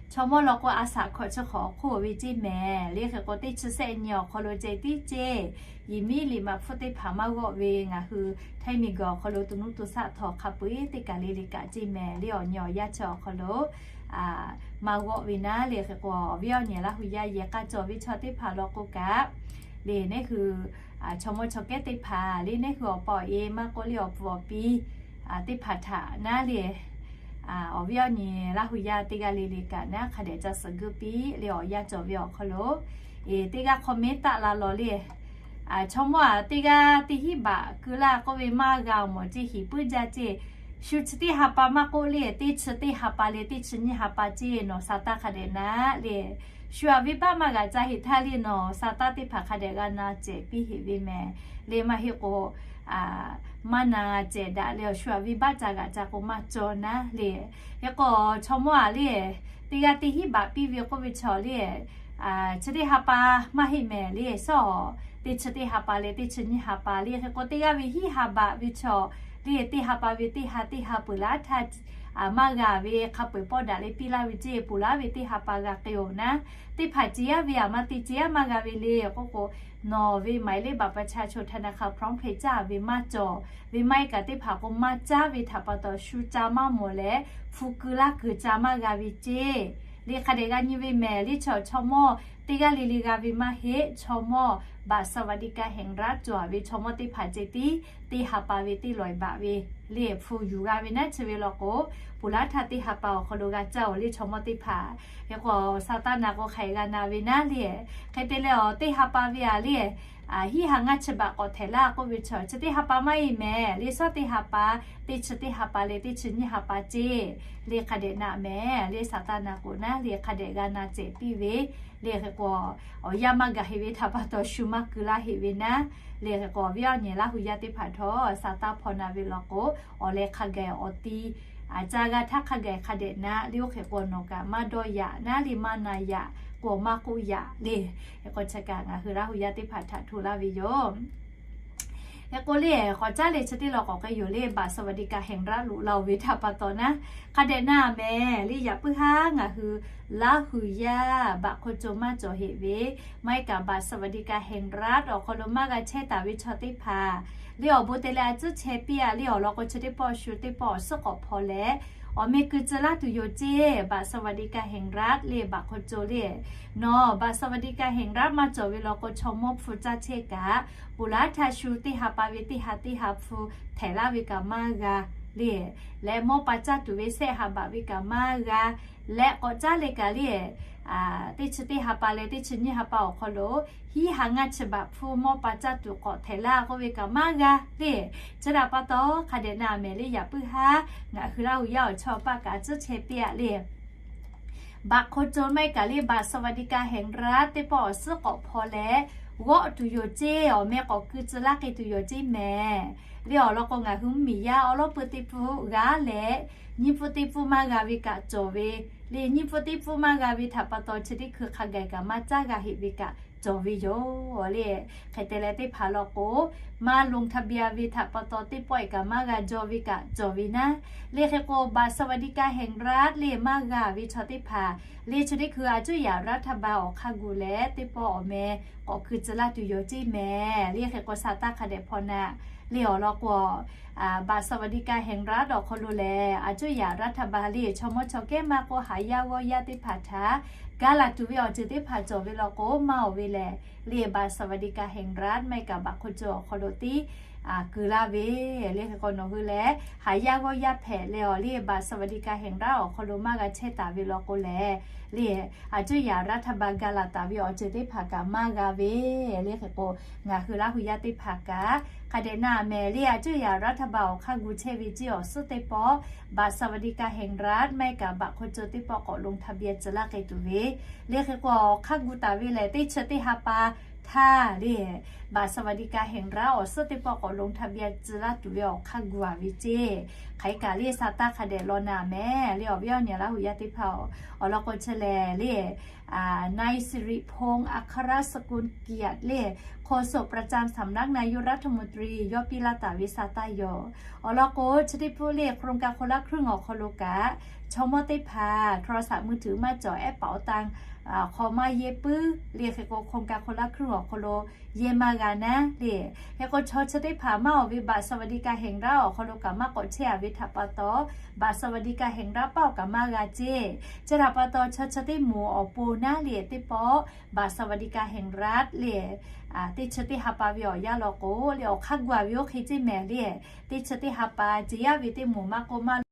chaw mawˇ law k'o, a shaꞈ hkawꞈ chi hk'awꞈ awˬ hk'oˆ ve ceˇ mehˍ le. Hk'e k'o, teˇ chi sehˆ nyi awˬ hk'aw lo ceh tiˉ ceˇ, yehˬ miˉ liꞈ maꞈ hpfuhˇ teˇ hpaˍ maˇ g'awˆ ve ngaˬ hui Htaiˇ miˬguiˬ awˬ hk'aw lo to nuˇ to shaˆ htawnˍ hk'a peu-eˬ teˇ kaˬ le le kaꞈ ceˇ mehˍ le. Awˬ nyi awˬ yanˇ chi awˬ hk'aw lo maˇ g'awˆ ve naˉ le. Hk'e k'o, awˬ viˉ awˬ nyi Laˇ hu yaˇ yehˬ k'a cawˬ ve chaw teˇ hpaˍ law k'o kaꞈ le, neˉ hui chaw mawˇ chaw kehˉ teˇ hpaˍ le, neˉ hui awˬ pa awˬ e maˇ k'oˆ le awˬ pfuhˍ awˬ pi teˇ hpaˍ htaꞈ naˉ le, awˬ viˉ awˬ nyi Laˇ hu yaˇ teˇ g'aˇ le le kaꞈ naˉ hk'a dehꞈ ca suhˍ guˇ piˇ le. Awˬ yanˇ cawˬ ve awˬ hk'aw lo teˇ g'aˇ comment taˆ la lawˬ le. Chaw mawˇ aꞈ, teˇ g'aˇ teˇ hinˉ baꞈ keu laˇ k'oˆ ve maˇ g'a mawˬ ceˇ, hiˍ puiˉ jaˇ ceˇ. Shu chi teˇ ha pa maˇ k'oˆ le, teˇ chi teˇ ha pa leh teˇ chi nyiˇ ha pa ceˇ nawˬ sa taˇ hk'a dehꞈ naˉ le. Shu aꞈ venˇbaˆ maˇ g'a ca heꞈ htaˇ le nawˬ sa taˇ teˇ hpaˍ hk'a dehꞈ g'a na cehˬ piˇ heꞈ ve mehˍ le. Maˇ heˆ k'o, maˇ na cehˬ daꞈ le, awˬ shu aꞈ venˇbaˆ ca g'a ca k'o maˇ cawˬ naˉ le. Hk'e k'o, chaw mawˇ aꞈ le, teˇ g'aˇ teˇ hinˉ baꞈ piˇ ve k'oˆ ve chaw le, chi teˇ ha pa maˇ heˆ mehˍ le, sawˉ teˇ chi teˇ ha pa leh teˇ chi nyiˇ ha pa le. Hk'e k'o, teˇ g'aˇ ve hinˉ ha baꞈ ve chaw le, teˇ ha pa ve teˇ ha teˇ ha peuˬ laˇ htaˇ maˇ g'a ve hk'a peu-eˬ pawˆ daꞈ leh piˇ laˇ ve ceˇ, peuˬ laˇ ve teˇ ha pa g'a k'ai-oˬ naˉ. Teˇ hpaˍ ceˇ yaˇ ve aꞈ maˇ te ceˇ yaˇ maˇ g'a ve le k'oˆ k'o, nawˬ ve หมายเลขบัตรประชาชน ธนาคาร พร้อมเพย์ caˇ ve maˇ cawˬ ve maˇ heˆ kaꞈ teˇ hpaˍ k'o maˇ caˇ ve htaꞈ pa taw shu ca maˇ mawˬ leh hpu keu laˇ kuiˬ ca maˇ g'a ve ceˇ le. Hk'a dehꞈ g'a nyi ve mehˍ le. Chaw, chaw mawˇ teˇ g'aˇ le le g'a ve maˇ heˆ. Chaw mawˇ บัตรสวัสดิการแห่งรัฐ cawˬ ve chaw mawˇ teˇ hpaˍ ceh tiˉ teˇ ha pa ve teˇ lawˬ baꞈ ve le hpu yuˬ g'a ve naˉ. Chi ve law k'o, peuˬ laˇ htaˇ teˇ ha pa awˬ hk'aw lo g'a caˇ-oˬ le chaw mawˇ teˇ hpaˍ. Hk'e k'o, sa taˇ na k'o hk'aˬ hk'e g'a na ve naˉ le. Hk'e te leh, awˬ teˇ ha pa ve aꞈ le, hinˉ ha ngaˇ chi baꞈ k'awꞈ htehꞈ laˇ k'oˆ ve chaw, chi teˇ ha pa maˇ heˆ mehˍ le, sawˉ teˇ ha pa, teˇ chi teˇ ha pa leh teˇ chi nyiˇ ha pa ceˇ le. Hk'a dehꞈ na mehˍ le. Sa taˇ na k'o naˉ le, hk'a dehꞈ g'a na cehˬ piˇ ve le. Hk'e k'o, awˬ yanˇ maˇ gaˬ heꞈ ve htaꞈ pa taw shu maˇ keu laˇ heꞈ ve naˉ le. Hk'e k'o, awˬ viˉ awˬ nyi Laˇ hu yaˇ teˇ hpaˍ htawˇ sa taˇ hpaw na ve law k'o, awˬ leh hk'a gaˬ awˬ ti ca g'a htaˇ hk'a gaˬ hk'a dehꞈ na le. Oˇ hk'e k'o, nawˬ kaꞈ maˇ dawˇ yaꞈ naˉ le, maˇ na yaꞈ k'o maˇ k'oˆ yaꞈ le. Hk'e k'o, chi kaꞈ ngaˬ hui Laˇ hu yaˇ teˇ hpaˍ htaꞈ hto laˇ ve yoˬ. Hk'e k'o le, k'awꞈ caˉ leh chi teˇ law k'awꞈ k'ai yoˬ le, บัตรสวัสดิการแห่งรัฐ loꞈ la-oˬ ve htaꞈ pa taw naˉ, hk'a dehꞈ na mehˍ le. Yaꞈ puiˉ haˉ ngaˬ hui Laˇ hu yaˇ บัตรคนจน maˇ cawˬ heꞈ ve, maˇ heˆ kaꞈ บัตรสวัสดิการแห่งรัฐ awˬ hk'aw lo maˇ g'a chehˇ taˍ ve chaw teˇ hpaˍ le, awˬ bon te leh a tcuhˉ chehˇ piˇ-a le. Awˬ lawn k'o, chi teˇ pawˆ shu teˇ pawˆ awˬ suhˉ k'awꞈ hpaw leh, awˬ meh keu tcuh laˇ tuˬ yoˬ ceˇ. บัตรสวัสดิการแห่งรัฐ le บัตรคนจน le, nawˬ บัตรสวัสดิการแห่งรัฐ maˇ cawˬ ve law k'o, chaw mawˇ hpu caˇ chehˇ kaꞈ, peuˬ laˇ htaˇ shu teˇ ha pa ve teˇ ha teˇ ha hpu htehꞈ laˇ ve kaꞈ maˇ g'a le. Leh mawˇ pa caˇ tuˬ ve shehˆ ha baꞈ ve kaꞈ maˇ g'a. Leh k'awꞈ caˉ leh kaꞈ le, teˇ chi teˇ ha pa leh teˇ chi nyiˇ ha pa awˬ hk'aw lo hinˉ ha ngaˇ chi baꞈ hpu mawˇ pa caˇ tuˬ k'awꞈ htehꞈ laˇ k'oˆ ve kaꞈ maˇ g'a le. Chi htaꞈ pa taw hk'a dehꞈ na mehˍ le. Yaꞈ puiˉ haˉ ngaˬ hui Laˇ hu yaˇ awˬ chawˇ paˆ kaꞈ a tcuhˉ chehˇ piˇ-a le. บัตรคนจน maˇ heˆ kaꞈ le, บัตรสวัสดิการแห่งรัฐ teˇ pawˆ awˬ suhˉ k'awꞈ hpaw leh g'awˆ tuˬ yoˬ ceˇ. Awˬ meh k'awꞈ keu tcuh laˇ k'ai tuˬ yoˬ ceˇ mehˍ le. Awˬ lawn k'o, ngaˬ hui mvuhˇmiˬ yaˇ awˉ lawˉ pui teˇ pfuhˇ g'aˇ leh nyiˇ pfuhˇ teˇ pfuhˇ maˇ g'a ve kaꞈ cawˬ ve le. Nyiˇ pfuhˇ teˇ pfuhˇ maˇ g'a ve htaꞈ pa taw, chi teˇ hkui hk'a gaˬ kaꞈ maˇ caˉ g'a heꞈ ve kaꞈ cawˬ ve yoˬ le. Hk'e te leh teˇ hpaˍ law k'o, maˇ ลงทะเบียน ve htaꞈ pa taw teˇ pawˆ e kaꞈ maˇ g'a jaw ve kaꞈ cawˬ ve naˉ. Le hk'e k'o บัตรสวัสดิการแห่งรัฐ le maˇ g'a ve chaw teˇ hpaˍ le chi teˇ hkui a cuˇ yaꞈ รัฐบาล awˬ hk'aˇ gu leh teˇ pawˆ awˬ meh k'awꞈ keu tcuh laˇ tuˬ yoˬ ceˇ mehˍ. Le hk'e k'o sa taˇ hk'a dehꞈ hpaw naꞈ le awˬ lawn k'o, บัตรสวัสดิการแห่งรัฐ awˬ hk'aw lo lehˬ a cuˇ yaꞈ รัฐบาล le chaw mawˇ chaw kehˉ maˇ k'oˆ haˍ yaˇ g'awˇ yaˇ teˇ hpaˍ htaꞈ ga laˬ tuˬ ve awˬ ceuˬ teˇ hpaˍ cawˬ ve law k'o, maˇ oˬ ve lehˬ le บัตรสวัสดิการแห่งรัฐ maˇ heˆ kaꞈ บัตรคนจน awˬ hk'aw lo tiˉ keu laˇ ve. Le hk'e k'o nawˬ hui lehˬ haˍ yaˇ g'awˇ yaˇ hpehꞈ leh awˬ le บัตรสวัสดิการแห่งรัฐ awˬ hk'aw lo maˇ g'a chehˇ taˍ ve law k'o lehˬ le a cuˇ yaꞈ รัฐบาล ga laˬ taˍ ve awˬ ceuˬ teˇ hpaˍ kaꞈ maˇ g'a ve. Le hk'e k'o ngaˬ hui Laˇ hu yaˇ teˇ hpaˍ kaꞈ hk'a dehꞈ na mehˍ le a cuˇ yaꞈ รัฐบาล awˬ hk'aˇ gu chehˇ ve ceˇ awˬ suhˉ teˇ pawˆ บัตรสวัสดิการแห่งรัฐ maˇ heˆ kaꞈ บัตรคนจน teˇ pawˆ k'awꞈ ลงทะเบียน tcuh laˇ k'ai tuˬ ve. Le hk'e k'o awˬ hk'aˇ gu taˍ ve lehˬ teˇ chi teˇ ha pa htaˇ le บัตรสวัสดิการแห่งรัฐ awˬ suhˉ teˇ pawˆ k'awꞈ ลงทะเบียน tcuh laˇ tuˬ ve awˬ hk'aˇ gu a ve ceˇ. Hk'aˬ hk'e kaꞈ le sa taˇ hk'a dehꞈ law na mehˍ le awˬ viˉ awˬ nyi Laˇ hu yaˇ teˇ hpaˍ-oˬ, awˬ lawn k'o chi lehˬ le นายสิริพงษ์ อัครสกุลเกียรติ le โฆษกประจำสำนักนายกรัฐมนตรี yawˇ piˇ laˇ taˍ ve sa taˇ yoˬ. Awˬ lawn k'o chi teˇ hpuˇ le โครงการคนละครึ่ง awˬ hk'aw lo kaꞈ chaw mawˇ teˇ hpaˍ โทรศัพท์มือถือ maˇ cawˬ แอปเป๋าตัง hk'aw maˇ yehˇ puiˉ le hk'e k'o โครงการคนละครึ่ง awˬ hk'aw lo yehˇ maˇ g'a naˉ le. Hk'e k'o chaw chi teˇ hpaˍ maˇ oˬ ve บัตรสวัสดิการแห่งรัฐ awˬ hk'aw lo kaꞈ maˇ k'awꞈ chehˇ a ve htaꞈ pa taw บัตรสวัสดิการแห่งรัฐ paˇ awˬ kaꞈ maˇ g'a ceˇ. Chi htaꞈ pa taw chaw chi teˇ moˍ awˬ pon naˉ le teˇ pawˆ บัตรสวัสดิการแห่งรัฐ le teˇ chi teˇ ha pa ve awˬ yanˇ law k'o le awˬ hk'aˇ gu a ve oˇ hk'e ceˇ mehˍ le. Teˇ chi teˇ ha pa ce yaˇ ve teˇ moˍ maˇ k'oˆ maˇ maˇ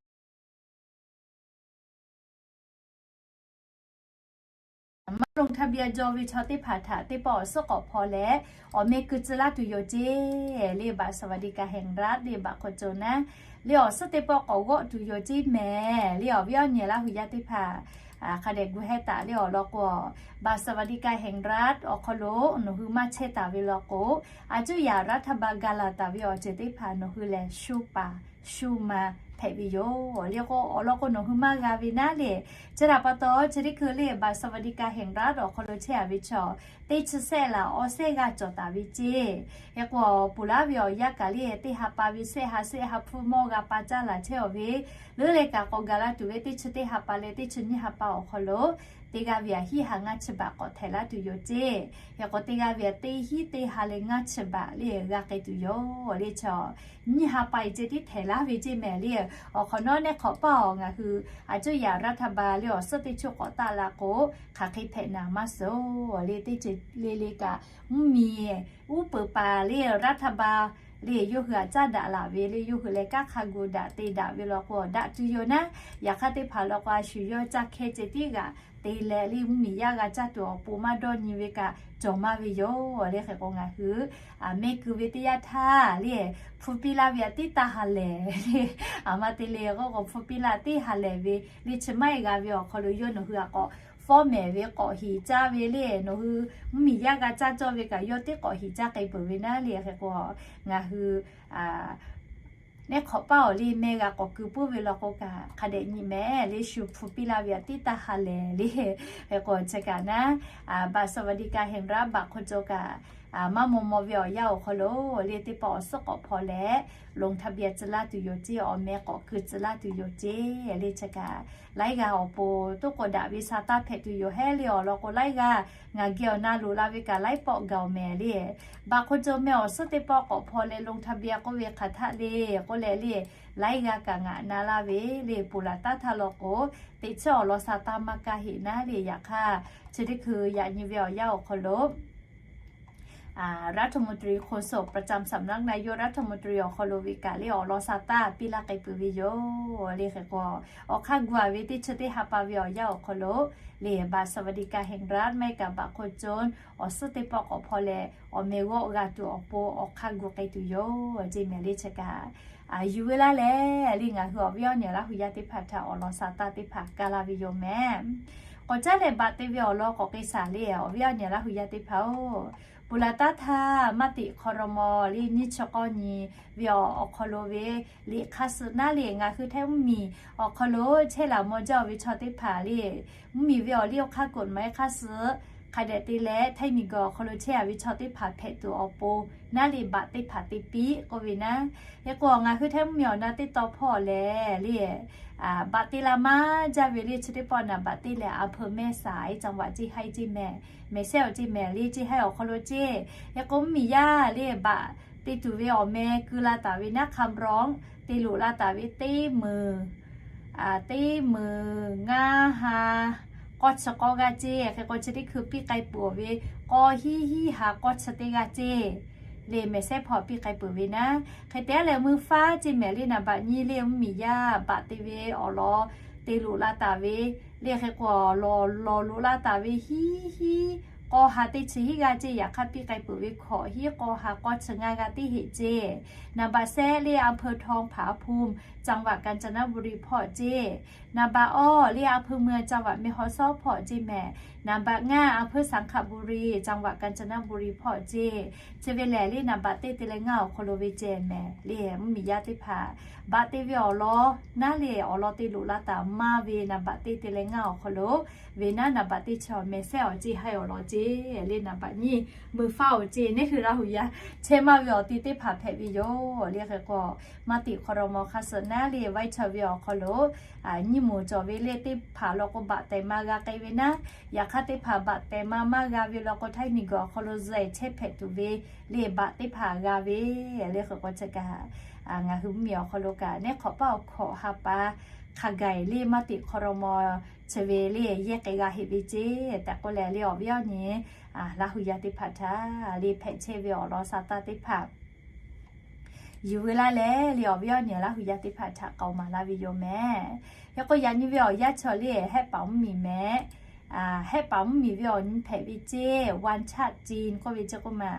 ลงทะเบียน jaw ve chaw teˇ hpaˍ htaꞈ teˇ pawˆ awˬ suhˉ k'awꞈ hpaw leh awˬ meh keu tcuh laˇ tuˬ yoˬ ceˇ le บัตรสวัสดิการแห่งรัฐ le บัตรคนจน naˉ le awˬ suhˉ teˇ pawˆ k'awꞈ g'awˆ tuˬ yoˬ ceˇ mehˍ le awˬ viˉ awˬ nyi Laˇ hu yaˇ teˇ hpaˍ hk'a dehꞈ gu heh taˍ le awˬ lawn k'o บัตรสวัสดิการแห่งรัฐ awˬ hk'aw lo nawˬ hui maˇ chehˇ taˍ ve law k'o a cuˇ yaꞈ รัฐบาล ga laˬ taˍ ve awˬ ceuˬ teˇ hpaˍ nawˬ hui lehˬ shu paˍ shu ma hpehꞈ ve yoˬ le k'o awˬ lawn k'o nawˬ hui maˇ g'a ve naˉ le. Chi htaꞈ pa taw chi teˇ hkui le บัตรสวัสดิการแห่งรัฐ awˬ hk'aw lo chehˇ a ve chaw teˇ chi sehˆ laˬ awˬ sehˆ g'a cawˬ taˍ ve ceˇ. Hk'e k'o peuˬ laˉ ve awˬ yanˇ kaꞈ le teˇ ha pa ve sehˆ ha sehˆ ha hpfuhˇ mawˇ g'a pa caˇ laˬ chehˇ awˬ ve leuˉ leh kaꞈ k'awꞈ gaˬ la tuˬ ve teˇ chi teˇ ha pa leh teˇ chi nyiˇ ha pa awˬ hk'aw lo teˇ g'aˇ ve aꞈ hiˉ ha ngaˇ chi baꞈ k'awꞈ htehꞈ laˇ tuˬ yoˬ ceˇ. Hk'e k'o teˇ g'aˇ ve aꞈ teˇ hiˉ teˇ ha leh ngaˇ chi baꞈ le g'a k'ai tuˬ yoˬ le chaw nyiˇ ha pa e ceh tiˉ htehꞈ laˇ ve ceˇ mehˍ le. Awˬ hk'awꞈ nawˉ neˉ hk'awꞈ paˇ awˬ ngaˬ hui a cuˇ yaꞈ รัฐบาล le awˬ suhˉ teˇ chi k'awꞈ taˆ la k'o hk'aˬ hk'e hpehꞈ naˍ maˇ suh le teˇ ceuˬ le le kaꞈ mvuhˇmiˬ uˉ peunˍ paˍ le รัฐบาล le yawˇ hui aꞈ caˇ daꞈ laˬ ve le yawˇ hui leh kanˉ hk'a gu daꞈ te daꞈ ve law k'o daꞈ tuˬ yoˬ naˉ. Yaꞈ hk'aˇ teˇ hpaˍ law k'o a shu yawˇ caˇ hkehˇ ceh tiˉ g'aꞈ te leh le mvuhˇmiˬ yaˇ g'a caˇ tuˬ awˬ pon maˇ dawˇ nyi ve kaꞈ cawˬ maˇ ve yoˬ le hk'e k'o ngaˬ hui meh keu ve teˇ yanˇ htaˇ le hpu piˇ laˇ ve aꞈ tiˉ taˇ ha lehˬ le aˬ ma te le k'oˆ k'o hpu piˇ laˇ tiˉ ha lehˬ ve le chi maˇ heˆ g'a ve awˬ hk'aw lo yawˇ nawˬ hui aꞈ k'awꞈ fawˉ mehˍ ve k'awꞈ hiˍ caˇ ve le nawˬ hui mvuhˇmiˬ yaˇ g'a caˇ cawˇ ve kaꞈ yawˇ teˇ k'awꞈ hiˍ caˇ k'ai peuˬ ve naˉ le hk'e k'o ngaˬ hui neˉ hk'awꞈ paˇ awˬ le meh g'a k'awꞈ keu puiˉ ve law k'o kaꞈ hk'a dehꞈ nyi mehˍ le shu hpu piˇ laˇ ve aꞈ tiˉ taˇ ha lehˬ le. Hk'e k'o chi kaꞈ naˉ บัตรสวัสดิการแห่งรัฐ บัตรคนจน kaꞈ maˇ maw maw ve awˬ yanˇ awˬ hk'aw lo le teˇ pawˆ awˬ suhˉ k'awꞈ hpaw leh ลงทะเบียน tcuh laˇ tuˬ yoˬ ceˇ awˬ meh k'awꞈ keu tcuh laˇ tuˬ yoˬ ceˇ le chi kaꞈ laiˉ g'aˇ awˬ pon toˉ k'awꞈ daꞈ ve sa taˇ hpehꞈ tuˬ yoˬ hehˉ le awˬ lawn k'o laiˉ g'aˇ ngaˬ geh awˬ na loꞈ la ve kaꞈ laiˉ pawˆ gaˬ awˬ mehˍ le. บัตรคนจน meh awˬ suhˉ teˇ pawˆ k'awꞈ hpaw leh ลงทะเบียน k'oˆ ve hk'aˬ htaˆ le k'oˆ leh le laiˉ g'aˇ kaꞈ ngaˬ na laˇ ve le ponˬ laˬ taˉ htaˇ law k'o teꞈ chiˉ awˬ lawn sa taˇ maˇ kaˇ heꞈ naˉ le. Yaꞈ hk'aˇ chi teˇ hkui yaꞈ nyi ve awˬ yanˇ awˬ hk'aw lo รัฐมนตรี โฆษกประจำสำนักนายกรัฐมนตรี awˬ hk'aw lo ve kaꞈ le awˬ lawn sa taˇ piˇ laˇ k'ai peuˬ ve yoˬ le hk'e k'o awˬ hk'aˇ gu a ve teˇ chi teˇ ha pa ve awˬ yanˇ awˬ hk'aw lo le บัตรสวัสดิการแห่งรัฐ maˇ heˆ kaꞈ บัตรคนจน awˬ suhˉ teˇ pawˆ k'awꞈ hpaw leh awˬ meh g'awˆ g'a tuˬ awˬ pon awˬ hk'aˇ gu k'ai tuˬ yoˬ ceˇ mehˍ le chi kaꞈ yuˬ ve laˇ lehˬ le ngaˬ hui awˬ viˉ awˬ nyi Laˇ hu yaˇ teˇ hpaˍ htaꞈ awˬ lawn sa taˇ teˇ hpaˍ kaˇ laˇ ve yoˬ mehˍ. K'awꞈ caˉ leh baꞈ te ve awˬ lawn k'awꞈ k'ai shaˍ le awˬ viˉ awˬ nyi Laˇ hu yaˇ teˇ hpaˍ-oˬ, ponˬ laˬ taˇ htaˇ maˇ teꞈ hk'aw raw maw le nyiˇ chi k'awˇ nyi ve awˬ hk'aw lo ve liꞈ hk'aˇ suh naˉ le ngaˬ hui Htaiˇ mvuhˇmiˬ awˬ hk'aw lo chehˇ laˬ maw jaˇ ve chaw teˇ hpaˍ le mvuhˇmiˬ ve awˬ liˇ awˬ hk'aˇ กฎหมาย hk'aˇ suh hk'a dehꞈ te leh htaiˇ miˬguiˬ awˬ hk'aw lo chehˇ a ve chaw teˇ hpaˍ hpehꞈ tuˬ awˬ pon, naˉ le baꞈ teˇ hpaˍ te piˇ k'oˆ ve naˉ. Hk'e k'o, ngaˬ hui htaiˇ mvuhˇmiˬ awˬ na teˇ taw hpawˇ lehˬ le, baꞈ te la maˇ jaˇ ve le. Chi teˇ pawˆ naˍ baꞈ teˇ lehˬ, อำเภอแม่สาย จังหวัดเชียงราย ceˇ mehˍ, mehˍ sehˉ awˬ ceˇ mehˍ le, ceˇ haiˉ awˬ hk'aw lo ceˇ. Hk'e k'o, mvuhˇmiˬ yaˇ le baꞈ te tuˬ ve awˬ meh keu la taˍ ve naˉ, คำร้อง te loꞈ la taˍ ve teˇ meunˍ teˇ meunˍ ngaˇ ha k'awˇ chi k'awˇ g'aˇ ceˇ. Hk'e k'o, chi teˇ hkui piˇ k'ai peuˬ ve k'awˇ hiˉ hiˉ ha k'awˇ chi teˇ g'aˇ ceˇ. Le mehˍ sehˉ hpawˇ piˇ k'ai peuˬ ve naˉ. Hk'e te leh mvuhˇ faˉ ceˇ mehˍ le, naˍ baꞈ nyiˇ le mvuhˇmiˬ yaˇ baꞈ te ve awˬ lawn te loꞈ la taˍ ve le. Hk'e k'o, lawˬ lawˬ loꞈ la taˍ ve hiˉ hiˉ k'awˇ ha teˇ chi hiˉ g'aˇ ceˇ. Yaꞈ hk'aˇ piˇ k'ai peuˬ ve hkawꞈ hiˉ k'awˇ ha k'awˇ chi ngaˇ g'aˇ teˇ heꞈ ceˇ. Naˍ baꞈ sehˉ le อำเภอทองผาภูมิ จังหวัดกาญจนบุรี hpawˇ ceˇ. Naˍ baꞈ awˬ le อำเภอเมือง จังหวัดแม่ฮ่องสอน hpawˇ ceˇ mehˍ. Naˍ baꞈ ngaˇ อำเภอสังขบุรี จังหวัดกาญจนบุรี hpawˇ ceˇ. Chi ve lehˬ le naˍ baꞈ teˇ te leh ngaˇ awˬ hk'aw lo ve ceh mehˍ le, mvuhˇmiˬ yaˇ teˇ hpaˍ baꞈ te ve awˬ lawn naˉ le awˬ lawn te loꞈ la taˍ maˇ ve naˍ baꞈ teˇ te leh ngaˇ awˬ hk'aw lo ve naˉ, naˍ baꞈ teˇ chi awˬ mehˍ sehˉ awˬ ceˇ, haiˉ awˬ lawn ceˇ le, naˍ baꞈ nyiˇ mvuhˇ faˉ awˬ ceˇ. Neˇ hui Laˇ hu yaˇ chehˇ maˇ ve awˬ ti teˇ hpaˍ hpehꞈ ve yoˬ le. Hk'e k'o, maˇ tiꞈ hk'aw raw maw hk'a suh naˉ le, vaiˇ chaw ve awˬ hk'aw lo nyiˇ moˍ cawˬ ve le teˇ hpaˍ law k'o, baꞈ tehˬ ma g'a k'ai ve naˉ. Yaꞈ hk'aˇ teˇ hpaˍ baꞈ tehˬ ma maˇ g'a ve law k'o, htaiˇ miˬguiˬ awˬ hk'aw lo zuhꞈ chehˇ hpehꞈ tuˬ ve le baꞈ teˇ hpaˍ g'a ve le. Hk'e k'o, chi kaꞈ ngaˬ hui mvuhˇmiˬ awˬ hk'aw lo kaꞈ neˇ hk'awꞈ paˉ awˬ hkawꞈ ha pa hk'a gaˬ le maˇ tiꞈ hk'aw raw maw chi ve le yehˇ k'ai g'a heꞈ ve ceˇ tehꞈ k'oˆ leh le, awˬ viˉ awˬ nyi Laˇ hu yaˇ teˇ hpaˍ htaꞈ le hpehꞈ chehˇ ve awˬ lawn sa taˇ teˇ hpaˍ yuˬ ve laˇ leh le, awˬ viˉ awˬ nyi Laˇ hu yaˇ teˇ hpaˍ htaꞈ k'aoˍ maˍ laˇ ve yoˬ mehˍ. Hk'e k'o, yaꞈ nyi ve awˬ yanˇ chaw le Hehˆ paˍ mvuhˇmiˬ mehˍ. Hehˆ paˍ mvuhˇmiˬ ve awˬ nyi hpehꞈ ve ceˇ, Wan Chaˆ Cin k'oˆ ve ceˇ k'oˆ ma.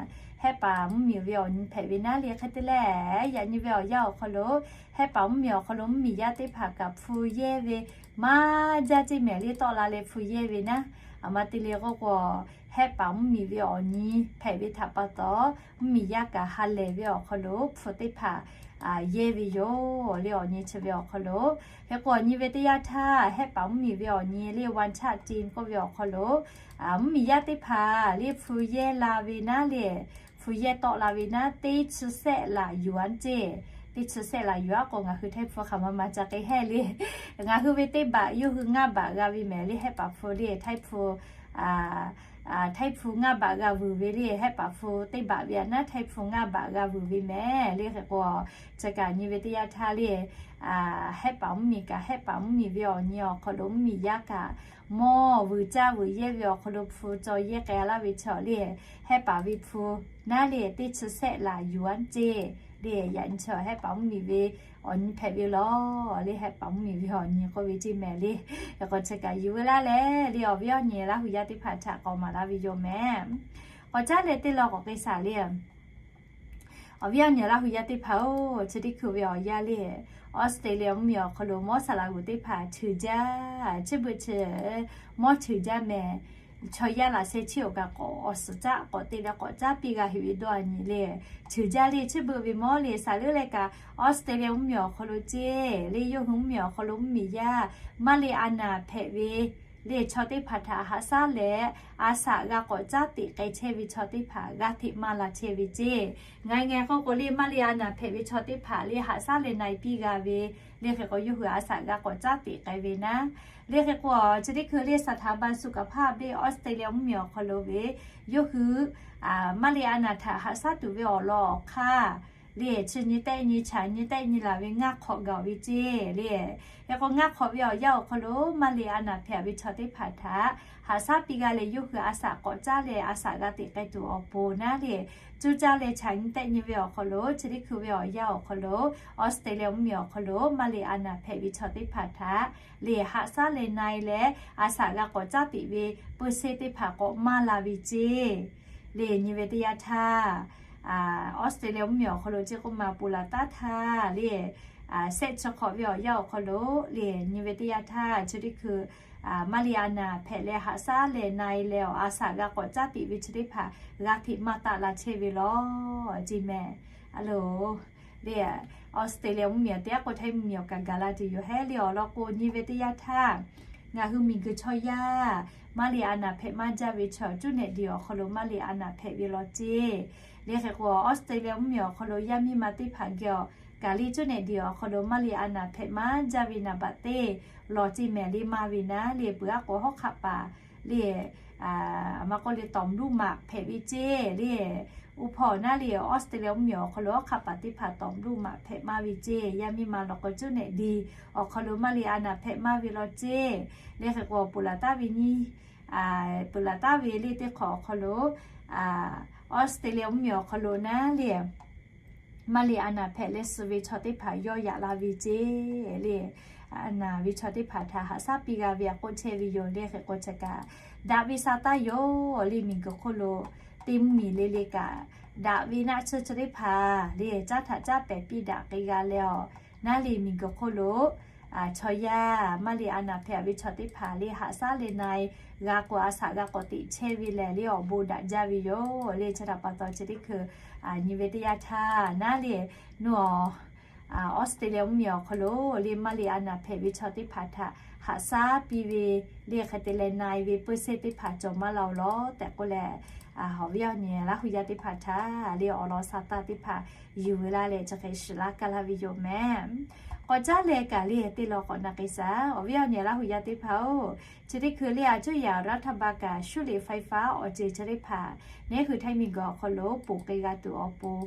Hehˆ paˍ mvuhˇmiˬ ve awˬ nyi hpehꞈ ve naˉ le. Hk'e te leh, yaꞈ nyi ve awˬ yanˇ awˬ hk'aw lo Hehˆ paˍ mvuhˇmiˬ awˬ hk'aw lo mvuhˇmiˬ yaˇ teˇ hpaˍ kaꞈ hpu yehˇ ve maˇ jaˇ ceˇ mehˍ le, tawˆ la leh hpu yehˇ ve naˉ. Aˬ ma te le k'oˆ k'o, Hehˆ paˍ mvuhˇmiˬ ve awˬ nyi hpehꞈ ve htaꞈ pa taw, mvuhˇmiˬ yaˇ kaꞈ ha lehˬ ve awˬ hk'aw lo hpu teˇ hpaˍ yehˇ ve yoˬ le, awˬ nyi chi ve awˬ hk'aw lo. Hk'e k'o, awˬ nyi ve teˇ yanˇ htaˇ Hehˆ paˍ mvuhˇmiˬ ve awˬ nyi le Wan Chaˆ Cin k'oˆ ve awˬ hk'aw lo mvuhˇmiˬ yaˇ teˇ hpaˍ le hpu yehˇ la ve naˉ le, hpu yehˇ tawˆ la ve naˉ, teˇ chi sehˆ laꞈ yuˬ a ceˇ. Teˇ chi sehˆ laꞈ yuˬ a k'o, ngaˬ hui htaiˇ hpu hk'aˬ ma ma ca k'ai hehˆ le. Ngaˬ hui ve teˇ baꞈ yawˇ hui ngaˇ baꞈ g'a ve mehˍ le, Hehˆ paˍ hpu le htaiˇ hpu htaiˇ hpu ngaˇ baꞈ g'a vuiˬ ve le, Hehˆ paˍ hpu teˇ baꞈ ve a naˉ htaiˇ hpu ngaˇ baꞈ g'a vuiˬ ve mehˍ le. Hk'e k'o, chi kaꞈ nyi ve teˇ yanˇ htaˇ le, Hehˆ paˍ mvuhˇmiˬ kaꞈ Hehˆ paˍ mvuhˇmiˬ ve awˬ nyi awˬ hk'aw lo mvuhˇmiˬ yaˇ kaꞈ mawˇ vuiˬ caˇ vuiˬ yehˇ ve awˬ hk'aw lo hpu caw yehˇ k'ai laˇ ve chaw le, Hehˆ paˍ ve hpu naˉ le teˇ chi sehˆ laꞈ yuˬ a ceˇ le. Yaꞈ nyi chaw Hehˆ paˍ mvuhˇmiˬ ve awˬ nyi hpehꞈ ve law le, Hehˆ paˍ mvuhˇmiˬ ve awˬ nyi k'oˆ ve ceˇ mehˍ le. Hk'e k'o, chi kaꞈ yuˬ ve laˇ leh le, awˬ viˉ awˬ nyi Laˇ hu yaˇ teˇ hpaˍ htaꞈ k'aoˍ maˍ laˇ ve yoˬ mehˍ. K'awꞈ caˉ leh teˇ law k'awꞈ k'ai shaˍ le. Awˬ viˉ awˬ nyi Laˇ hu yaˇ teˇ hpaˍ-oˬ, chi teˇ hkui ve awˬ yanˇ le, Australia mvuhˇmiˬ awˬ hk'aw lo mawˇ saˍ laꞈ g'uˬ teˇ hpaˍ cheuˬ jaˇ, chi beuꞈ chi mawˇ cheuˬ jaˇ mehˍ. Chaw yaˇ laꞈ sheh chi awˬ kaꞈ k'awꞈ awˬ suhˍ caˆ k'awꞈ te leh k'awꞈ caˉ piˇ g'a heꞈ ve dawˇ a nyi le, cheuˬ jaˇ le, chi beuꞈ ve mawˇ le saˍ leuˉ leh kaꞈ Australia mvuhˇmiˬ awˬ hk'aw lo ceˇ le, yawˇ hui mvuhˇmiˬ awˬ hk'aw lo mvuhˇmiˬ yaˇ maˇ le a naˍ hpehꞈ ve le chaw teˇ hpaˍ htaꞈ haꞈ shaˉ leh a shaꞈ g'a k'awꞈ caˉ teꞈ k'ai chehˇ ve chaw teˇ hpaˍ g'a hteꞈ maˇ la chehˇ ve ceˇ. Ngaˬ ngaˬ k'oˆ k'o le, maˇ le a naˍ hpehꞈ ve chaw teˇ hpaˍ le haꞈ shaˉ leh na e piˇ g'a ve le. Hk'e k'o, yawˇ hui a shaꞈ g'a k'awꞈ caˉ teꞈ k'ai ve naˉ. Le hk'e k'o, chi teˇ hkui le สถาบันสุขภาพ le Australia mvuhˇmiˬ awˬ hk'aw lo ve yawˇ hui maˇ le a naˍ htaꞈ haꞈ shaˉ tuˬ ve awˬ lawn awˬ hk'aˇ le, chi nyi tehˆ nyi chaꞈ nyi tehˆ nyi laˬ ve ngaˇ hk'awꞈ gaˬ ve ceˇ le. Hk'e k'o, ngaˇ hk'awꞈ ve awˬ yanˇ awˬ hk'aw lo maˇ le a naˍ hpehꞈ ve chaw teˇ hpaˍ htaꞈ haꞈ shaˉ piˇ g'a leh, yawˇ hui a shaꞈ k'awꞈ caˉ leh a shaꞈ g'a teꞈ k'ai tuˬ awˬ pon naˉ le, cuˇ caˇ leh chaꞈ nyi tehˆ nyi ve awˬ hk'aw lo, chi teˇ hkui ve awˬ yanˇ awˬ hk'aw lo Australia mvuhˇmiˬ awˬ hk'aw lo maˇ le a naˍ hpehꞈ ve chaw teˇ hpaˍ htaꞈ le haꞈ shaˉ leh na e leh a shaꞈ g'a k'awꞈ caˉ teꞈ ve peu sheˆ teˇ hpaˍ k'awꞈ maˇ la ve ceˇ le. Nyi ve teˇ yanˇ htaˇ Australia mvuhˇmiˬ awˬ hk'aw lo ceˇ k'oˆ ma, ponˬ laˬ taˉ htaˇ le, shehˆ chi hk'awꞈ ve awˬ yanˇ awˬ hk'aw lo le, nyi ve teˇ yanˇ htaˇ chi teˇ hkui maˇ le a naˍ hpehꞈ leh haꞈ shaˉ leh na e leh a shaꞈ g'a k'awꞈ caˉ teꞈ ve chi teˇ hpaˍ g'a hteꞈ maˇ taˆ la chehˇ ve law ceˇ mehˍ. A loˬ le, Australia mvuhˇmiˬ awˬ teˇ g'aˇ k'o htaiˇ mvuhˇmiˬ awˬ kaꞈ gaˬ la tuˬ yoˬ hehˉ le. Awˬ lawn k'o, nyi ve teˇ yanˇ htaˇ Ngaˬ hui miˬguiˬ chaw yaˇ maˇ liꞈ a naˍ hpehꞈ maˇ jaˇ ve chaw, coˇ nehˬ diˬ awˬ hk'aw lo maˇ liꞈ a naˍ hpehꞈ ve law ceˇ. Le hk'e k'o, Australia mvuhˇmiˬ awˬ hk'aw lo yaˇ miˇ ma teˇ hpaˍ geh awˬ kaˍ le coˇ nehˬ diˬ awˬ hk'aw lo maˇ liꞈ a naˍ hpehꞈ maˇ jaˇ ve naˍ baꞈ teˇ law ceˇ mehˍ le maˇ ve naˉ le, peuˬ aˉ k'o hawˉ hk'aˆ paˍ le, a maˇ k'oˆ le tawˍ mluˇ maꞈ hpehꞈ ve ceˇ le. Uˇ hpawˇ naˉ le, Australia mvuhˇmiˬ awˬ hk'aw lo hawˉ hk'aˆ paˍ teˇ hpaˍ tawˍ mluˇ maꞈ hpehꞈ maˇ ve ceˇ. Yaˇ miˇ ma law k'o coˇ nehˬ diˬ awˬ hk'aw lo maˇ liꞈ a naˍ hpehꞈ maˇ ve law ceˇ. Le hk'e k'o, peuˬ laˬ taˍ ve nyi, peuˬ laˬ taˍ ve le teˇ hk'awꞈ awˬ hk'aw lo, Australia mvuhˇmiˬ awˬ hk'aw lo naˉ le, maˇ liꞈ a naˍ hpehꞈ leh suh ve chaw teˇ hpaˍ yawˇ yaꞈ la ve ceˇ le. A naˍ ve chaw teˇ hpaˍ htaꞈ haꞈ shaˉ piˇ g'a ve a k'oˆ chehˇ ve yoˬ. Le hk'e k'o, chi kaꞈ daꞈ ve sa taˇ yoˬ le. Miˬguiˬ hk'oˆ lo teˇ mvuhˇmiˬ le le kaꞈ, daꞈ ve naˆ tsuhˇ chi teˇ hpaˍ le caˉ htaꞈ caˉ pehˍ piˇ daꞈ k'ai g'a leh awˬ, naˉ le miˬguiˬ hk'oˆ lo chaw yaˇ maˇ liꞈ a naˍ hpehꞈ ve chaw teˇ hpaˍ le haꞈ shaˉ leh na e g'a k'o, a shaꞈ g'a k'awꞈ teꞈ chehˇ ve lehˬ le awˬ bon daꞈ jaˇ ve yoˬ le. Chi htaꞈ pa taw chi teˇ hkui nyi ve teˇ yanˇ htaˇ naˉ le, nuˇ awˬ Australia mvuhˇmiˬ awˬ hk'aw lo le maˇ liꞈ a naˍ hpehꞈ ve chaw teˇ hpaˍ htaꞈ haꞈ shaˉ piˇ ve le hk'e te leh na e ve peuˇ sehˇ teˇ hpaˍ cawˬ maˇ la oˬ lawˬ tehꞈ k'oˆ leh, awˬ viˉ awˬ nyi Laˇ hu yaˇ teˇ hpaˍ htaꞈ le awˬ lawn sa taˇ teˇ hpaˍ yuˬ ve laˇ leh chi hk'e shiˍ laˇ kaˇ laˇ ve yoˬ mehˍ. K'awꞈ caˉ leh kaꞈ le teˇ law k'awꞈ na k'ai shaˍ. Awˬ viˉ awˬ nyi Laˇ hu yaˇ teˇ hpaˍ-oˬ, chi teˇ hkui le a cuˇ yaꞈ รัฐบาล kaꞈ ชูเหล็กไฟฟ้า awˬ ceuˬ chi teˇ hpaˍ neˉ hui Htaiˇ miˬguiˬ awˬ hk'aw lo ponˬ k'ai g'a tuˬ awˬ pon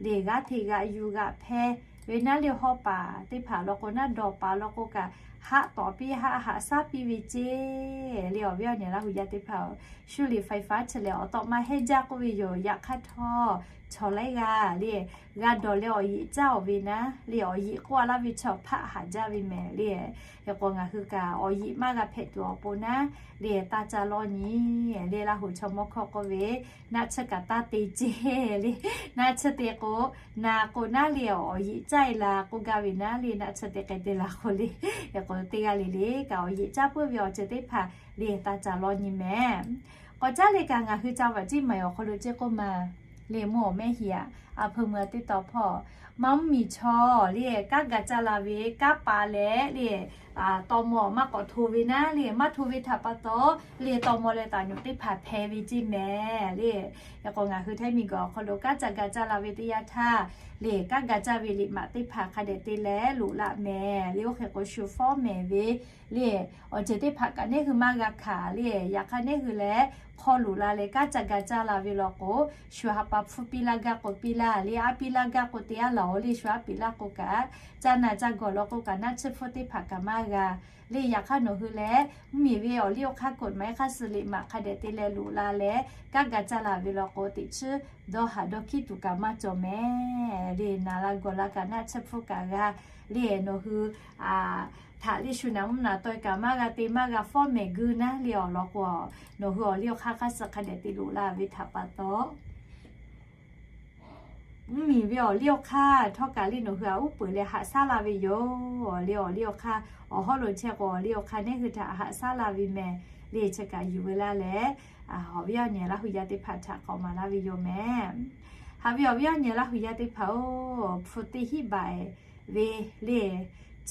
le g'aˇ hteꞈ g'aꞈ yuˬ g'aꞈ hpehˇ ve naˉ le hawˉ paˍ teˇ hpaˍ law k'o naˉ dawˬ paˍ law k'o kaꞈ haˆ tawˍ piˇ haˆ haꞈ shaˉ piˇ ve ceˇ le. Awˬ viˉ awˬ nyi Laˇ hu yaˇ teˇ hpaˍ-oˬ, ชูเหล็กไฟฟ้า chi lehˬ awˬ tawˆ maˇ hehnˇ jaˇ k'oˆ ve yoˬ. Yaꞈ hk'aˇ htawˇ, chaw laiˉ g'aˇ le g'a dawˬ leh awˬ yeꞈ caˇ-oˬ ve naˉ le awˬ yeꞈ k'oˆ a laˇ ve chaw hpaˆ haꞈ jaˇ ve mehˍ le. Hk'e k'o ngaˬ hui kaꞈ awˬ yeꞈ maˇ g'a hpehꞈ tuˬ awˬ pon naˉ le taˇ ca lawˇ nyi le. Laˇ hu chaw mawˇ hkawˇ k'oˆ ve, naˆ tsuhˇ kaꞈ taˇ te ceˇ le. Naˆ tsuhˇ te k'o, na k'o naˉ le awˬ yeꞈ caˇ e la k'oˆ gaˇ ve naˉ le naˆ tsuhˇ te k'ai te la k'o le. Hk'e k'o teˇ g'aˇ le le kaꞈ awˬ yeꞈ caˇ puiˉ ve awˬ ceuˬ teˇ hpaˍ le taˇ ca lawˇ nyi mehˍ. K'awꞈ caˉ leh kaꞈ ngaˬ hui ca vaꞈ ceˇ maˍ awˬ hk'aw lo ceˇ k'oˆ ma le mvuhˇ awˬ mehˆ heˍ aꞈ, a hpeu meuꞈ teˇ taw hpawˇ maˇ mvuhˇmiˬ chaw le kanˉ ga caˇ la ve kanˉ pa leh le tawˇ mawˬ maˇ k'awꞈ hto ve naˉ le maˇ hto ve htaꞈ pa taw le tawˇ mawˬ leh taˍ nyuꞈ teˇ hpaˍ hpeh ve ceˇ mehˍ le. Hk'e k'o ngaˬ hui Htaiˇ miˬguiˬ awˬ hk'aw lo kanˉ ca ga caˇ la ve teˇ yanˇ htaˇ le kanˉ ga caˇ ve liꞈ maꞈ teˇ hpaˍ hk'a dehꞈ te leh loꞈ la mehˍ le. Oˇ hk'e k'o shu fawˉ mehˍ ve le awˬ ceuˬ teˇ hpaˍ kaꞈ neˉ hui maˇ g'a hkanˍ le. Yaꞈ hk'aˇ neˉ hui leh hk'aw loꞈ la leh kanˉ ca ga caˇ la ve law k'o, shu ha pa hpfuhˇ piˇ laˇ gaˇ k'o piˇ laˇ le, aˉ piˇ laˇ gaˇ k'o te aˉ laˬ-oˬ le, shu aˉ piˍ laˇ k'o kaꞈ, caˇ na caˇ gawˬ law k'o kaꞈ naˆ tsuhˇ hpfuhˇ teˇ hpaˍ kaꞈ maˇ g'a le. Yaꞈ hk'aˇ nawˬ hui leh mvuhˇmiˬ ve awˬ liˇ awˬ hk'aˇ กฎหมาย hk'a suh liꞈ maꞈ hk'a dehꞈ te leh loꞈ la leh kanˉ ga caˇ la ve law k'o, teꞈ chiˉ dawˇ haꞈ dawˇ hkiˉ tuˬ kaꞈ maˇ cawˬ mehˍ le. Na la gawˬ la kaꞈ naˆ tsuhˇ hpfuhˇ kaꞈ g'a le. Nawˬ hui htaꞈ le shu naˍ mvuhˇ naˍ taweh kaꞈ maˇ g'a te maˇ g'a fawˉ mehˍ guiˇ naˉ le awˬ lawn k'o, nawˬ hui awˬ liˇ awˬ hk'aˇ hk'a suh hk'a dehꞈ te loꞈ la ve htaꞈ pa taw, mvuhˇmiˬ ve awˬ liˇ awˬ hk'aˇ htawˇ kaꞈ le nawˬ hui aꞈ uˉ peunˍ leh haꞈ shaˉ la ve yoˬ le. Awˬ liˇ awˬ hk'aˇ awˬ hawˉ lo chehˇ k'o, awˬ liˇ awˬ hk'aˇ neˉ hui htaꞈ haꞈ shaˉ la ve mehˍ le. Chi kaꞈ yuˬ ve laˇ leh, awˬ viˉ awˬ nyi Laˇ hu yaˇ teˇ hpaˍ htaꞈ k'awꞈ maˍ laˇ ve yoˬ mehˍ. Haꞈ ve awˬ viˉ awˬ nyi Laˇ hu yaˇ teˇ hpaˍ-oˬ, hpu teˇ hiˉ baꞈ ve le,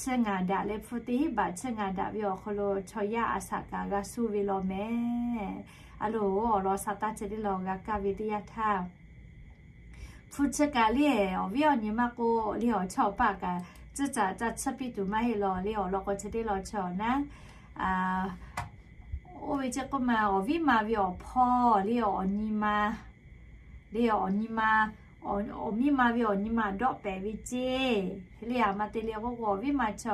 chiˇ ngaˬ daꞈ leh hpu teˇ hiˉ baꞈ chiˇ ngaˬ daꞈ ve awˬ hk'aw lo chaw yaˇ a shaꞈ kaꞈ g'a suh ve law mehˍ. A loˬ, awˬ lawn sa taˇ chi teˇ law g'a kaˇ ve teˇ yanˇ htaˇ, hpu chi kaꞈ le awˬ viˉ awˬ nyi maˇ k'oˆ le awˬ chawˇ awˬ paˇ kaꞈ tcuhˇ caꞈ ca tsuhˇ piˇ tuˬ maˇ heˆ law le. Awˬ lawn k'o chi teˇ law chi awˬ naˉ, oˇ ve ceˇ k'oˆ ma, awˬ viˉ ma ve awˬ hpawˇ le awˬ nyi ma le awˬ nyi ma, awˬ miˇ ma ve awˬ nyi ma dawˆ pehˍ ve ceˇ le. Aˬ ma te le k'oˆ k'o, awˬ viˉ ma chi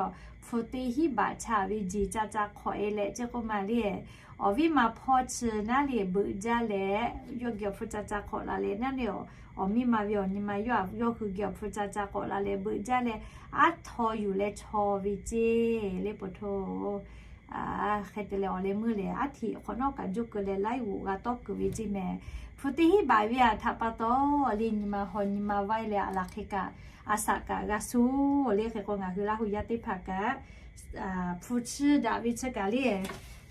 hpu teˇ hiˉ baꞈ chaꞈ ve jeˬ ca ca hk'awꞈ e leh ceˇ k'oˆ ma le, awˬ viˉ ma hpawˇ chi naˉ le beuꞈ jaˇ leh, yawˇ geh awˬ hpu ca ca hk'awꞈ la leh naˉ le, awˬ miˇ ma ve awˬ nyi ma yawˇ yawˇ hui geh awˬ hpu ca ca hk'awꞈ la leh beuꞈ jaˇ leh, aˉ htaw yuˬ leh chaw ve ceˇ le. Poˬ hto hk'e te leh awˬ leh meuˇ lehˬ, aˉ htiꞈ hk'awꞈ nawˉ kaꞈ juˇ keu leh laiˉ g'oꞈ g'a tawˆ kuiˬ ve ceˇ mehˍ. Hpu teˇ hiˉ baꞈ ve aꞈ htaꞈ pa taw le nyi ma haw nyi ma vaiˇ leh aˬ laˬ hk'e kaꞈ a shaꞈ kaꞈ g'a suh le. Hk'e k'o ngaˬ hui Laˇ hu yaˇ teˇ hpaˍ kaꞈ hpu chiˇ daꞈ ve chi kaꞈ le,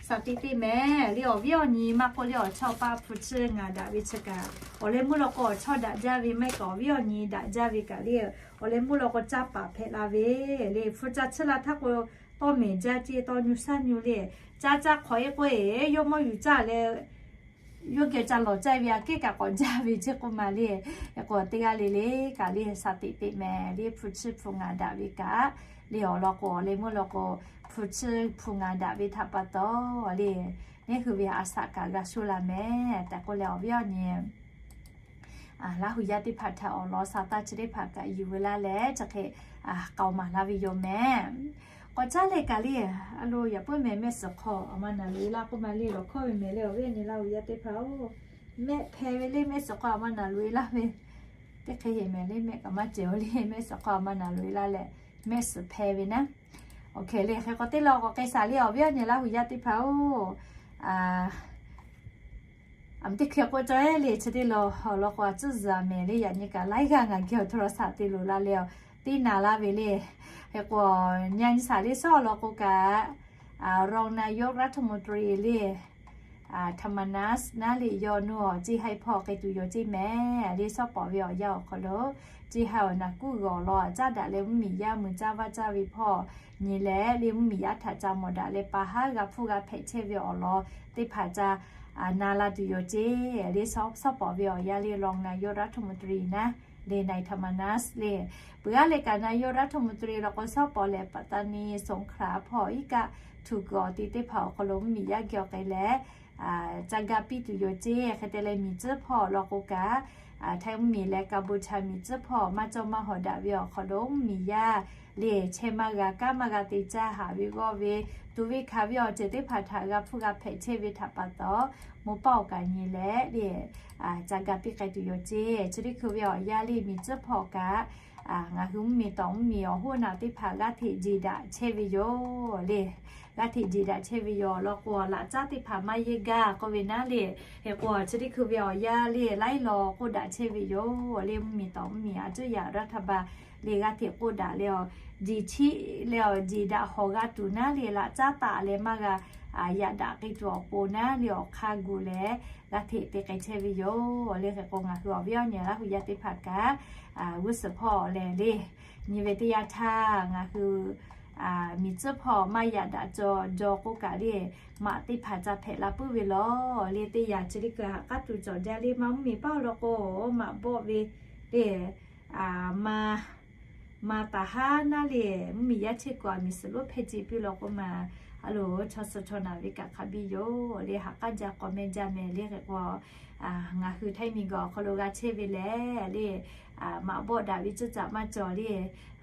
shaˍ te te mehˍ le. Awˬ viˉ awˬ nyi maˇ k'oˆ le awˬ chawˇ paˇ hpu chiˇ ngaˬ daꞈ ve chi kaꞈ, awˬ leh meuˇ law k'o awˬ chawˇ daꞈ jaˇ ve maˇ heˆ kaꞈ, awˬ viˉ awˬ nyi daꞈ jaˇ ve kaꞈ le, awˬ leh meuˇ law k'o caˇ paˍ hpehꞈ la ve le. Hpu ca chiˇ la htaˇ k'o tawˇ mehˍ jaˇ ceˇ, tawˇ nyu shaˉ nyu le. Caˇ caˇ hk'awꞈ e k'oˆ e, yawˇ mawˇ yuˬ caˇ leh, yawˇ geh ca lawˬ caˇ ve aꞈ kehˉ kaꞈ k'awꞈ jaˇ ve ceˇ k'oˆ ma le. K'o teˇ g'aˇ le le kaꞈ le shaˍ teꞈ teꞈ mehˍ le, hpu chiˇ hpu ngaˬ daꞈ ve kaꞈ le awˬ lawn k'o, awˬ leh meuˇ lawn k'o, hpu chiˇ hpu ngaˬ daꞈ ve htaꞈ pa taw le, neˉ hui ve a shaꞈ kaꞈ g'a shoˆ la mehˍ tehꞈ k'oˆ leh awˬ viˉ awˬ nyi Laˇ hu yaˇ teˇ hpaˍ htaꞈ awˬ lawn sha taˇ chi teˇ hpaˍ kaꞈ yuˬ ve laˇ leh chi hk'e k'aoˍ maˍ laˇ ve yoˬ mehˍ. K'awꞈ caˉ leh kaꞈ le, a lo yaꞈ puiˉ mehˍ mehˆ suhˍ hk'aw aˬ ma naˍ loꞈ e laˇ k'oˆ ma le, lawˬ hkawˇ ve mehˍ le awˬ viˉ awˬ nyi Laˇ hu yaˇ teˇ hpaˍ-oˬ, mehˆ hpeh ve le mehˆ suhˍ hk'aw aˬ ma naˍ loꞈ e laˇ ve teˇ hk'e heˍ mehˍ le, mehˆ kaꞈ maˇ cehˬ-oˬ le, mehˆ suhˍ hk'aw aˬ ma naˍ loꞈ e laˇ leh mehˆ suhˍ hpeh ve naˉ. Oˇ hk'e le hk'e k'o teˇ lawn k'awꞈ k'ai shaˍ le awˬ viˉ awˬ nyi Laˇ hu yaˇ teˇ hpaˍ-oˬ, aˬ miˍ teˇ hkui k'oˆ cawˇ e le chi teˇ lawn awˬ lawn k'o a tcuhˉ zuhˬ a mehˍ le, yaꞈ nyi kaꞈ laiˉ g'aˇ ngaˬ geh awˬ hto law shaˍ te loˍ la leh awˬ tiˉ na laˇ ve le. Hk'e k'o, nyi nyi shaˍ le suhˉ awˬ lawn k'o kaꞈ, รองนายกรัฐมนตรี le ธรรมนัส naˉ le yawˇ nuˇ awˬ ceˇ haiˇ hpawˇ k'ai tuˬ yoˬ ceˇ mehˍ le. Suhˉ pawˍ ve awˬ yanˇ awˬ hk'aw lo, ceˇ haiˇ awˬ naˬ kuˉ g'awˬ law caˉ daꞈ leh mvuhˇmiˬ yaˇ mui caˇ vaˇ caˇ ve hpawˇ nyi leh le mvuhˇmiˬ yaˇ htaꞈ ca mawˬ daꞈ leh pa haˉ g'a hpfuhˇ g'a hpehꞈ chehˇ ve awˬ lawn teˇ hpaˍ ca na la tuˬ yoˬ ceˇ le. Suhˉ pawˍ ve awˬ yanˇ le รองนายกรัฐมนตรี naˉ le นายธรรมนัส le, peuˬ aˉ leh kaꞈ นายกรัฐมนตรี law k'o suhˉ pawˍ leh ปัตตานีสงขลา hpawˇ iˉ kaˆ htu kuiˬ awˬ ti teˇ hpaˍ awˬ hk'aw lo mvuhˇmiˬ yaˇ geh awˬ k'ai leh ca ga piˇ tuˬ yoˬ ceˇ. Hk'e te leh miˬ tcuhˉ hpawˇ law k'o kaꞈ, Htaiˇ mvuhˇmiˬ leh Kaˍbuˍchaˍ miˬ tcuhˉ hpawˇ maˇ cawˇ maˇ hawˍ daꞈ ve awˬ hk'aw lo mvuhˇmiˬ yaˇ le chehˇ maˇ g'a, kanˉ maˇ g'a te caˇ haꞈ ve g'awˇ ve, tuꞈ ve hkanˍ ve awˬ ceuˬ teˇ hpaˍ htaꞈ g'a hpfuhˇ g'a hpehꞈ chehˇ ve htaꞈ pa taw, mvuhˇ paˆ awˬ kaꞈ nyi leh le ca ga piˇ k'ai tuˬ yoˬ ceˇ. Chi teˇ hkui ve awˬ yanˇ le miˬ tcuhˉ hpawˇ kaꞈ ngaˬ hui mvuhˇmiˬ tawˍ mvuhˇmiˬ awˬ hoˉ naˬ teˇ hpaˍ g'aˇ hteꞈ jeˬ daꞈ chehˇ ve yoˬ le. G'aˇ hteꞈ jeˬ daꞈ chehˇ ve yoˬ law k'o, laꞈ caˉ teˇ hpaˍ maˇ yeˇ gaˇ k'oˆ ve naˉ le. Hk'e k'o chi teˇ hkui ve awˬ yanˇ le laiˉ law k'oˆ daꞈ chehˇ ve yoˬ le. Mvuhˇmiˬ tawˍ mvuhˇmiˬ a cuˉ yaꞈ รัฐบาล le g'aˇ hteꞈ k'oˆ daꞈ leh awˬ jeˬ chiˆ leh awˬ jeˬ daꞈ hawˍ g'a tuˬ naˉ le, laꞈ caˉ taˍ leh maˇ g'a yaꞈ daꞈ k'ai tuˬ awˬ pon naˉ le awˬ hk'aˇ gu leh g'aˇ hteꞈ te k'ai chehˇ ve yoˬ le. Hk'e k'o ngaˬ hui awˬ viˉ awˬ nyi Laˇ hu yaˇ teˇ hpaˍ kaꞈ g'uˇ suhˍ hpawˇ leh le nyi ve teˇ yanˇ htaˇ ngaˬ hui miˬ tcuhˉ hpawˇ maˇ yaꞈ daꞈ cawˬ jaw k'oˆ kaꞈ le, maꞈ teˇ hpaˍ ca hpehꞈ la puiˉ ve law le. Teˇ yanˇ chi teˇ hkui haꞈ k'aˉ tuˬ cawˬ jaˇ le, maˇ mvuhˇmiˬ paˆ awˬ lawn k'o maꞈ bawˆ ve le ma ma taˍ haˉ naˉ le, mvuhˇmiˬ yaˇ chehˇ kuiˬ aˬ miˍ suhˍ lonˉ hpehˇ ce piˇ law k'o maˬ, a loˍ chaw suh chaw naˬ ve kaꞈ hk'a biˇ yoˬ le. Haꞈ k'aˉ jaˇ k'awꞈ meh jaˇ mehˍ le. Hk'e k'o ngaˬ hui Htaiˇ miˬ guiˬ awˬ hk'aw lo g'a chehˇ ve lehˬ le, maꞈ bawˆ daꞈ ve cuˇ caꞈ maˇ cawˬ le.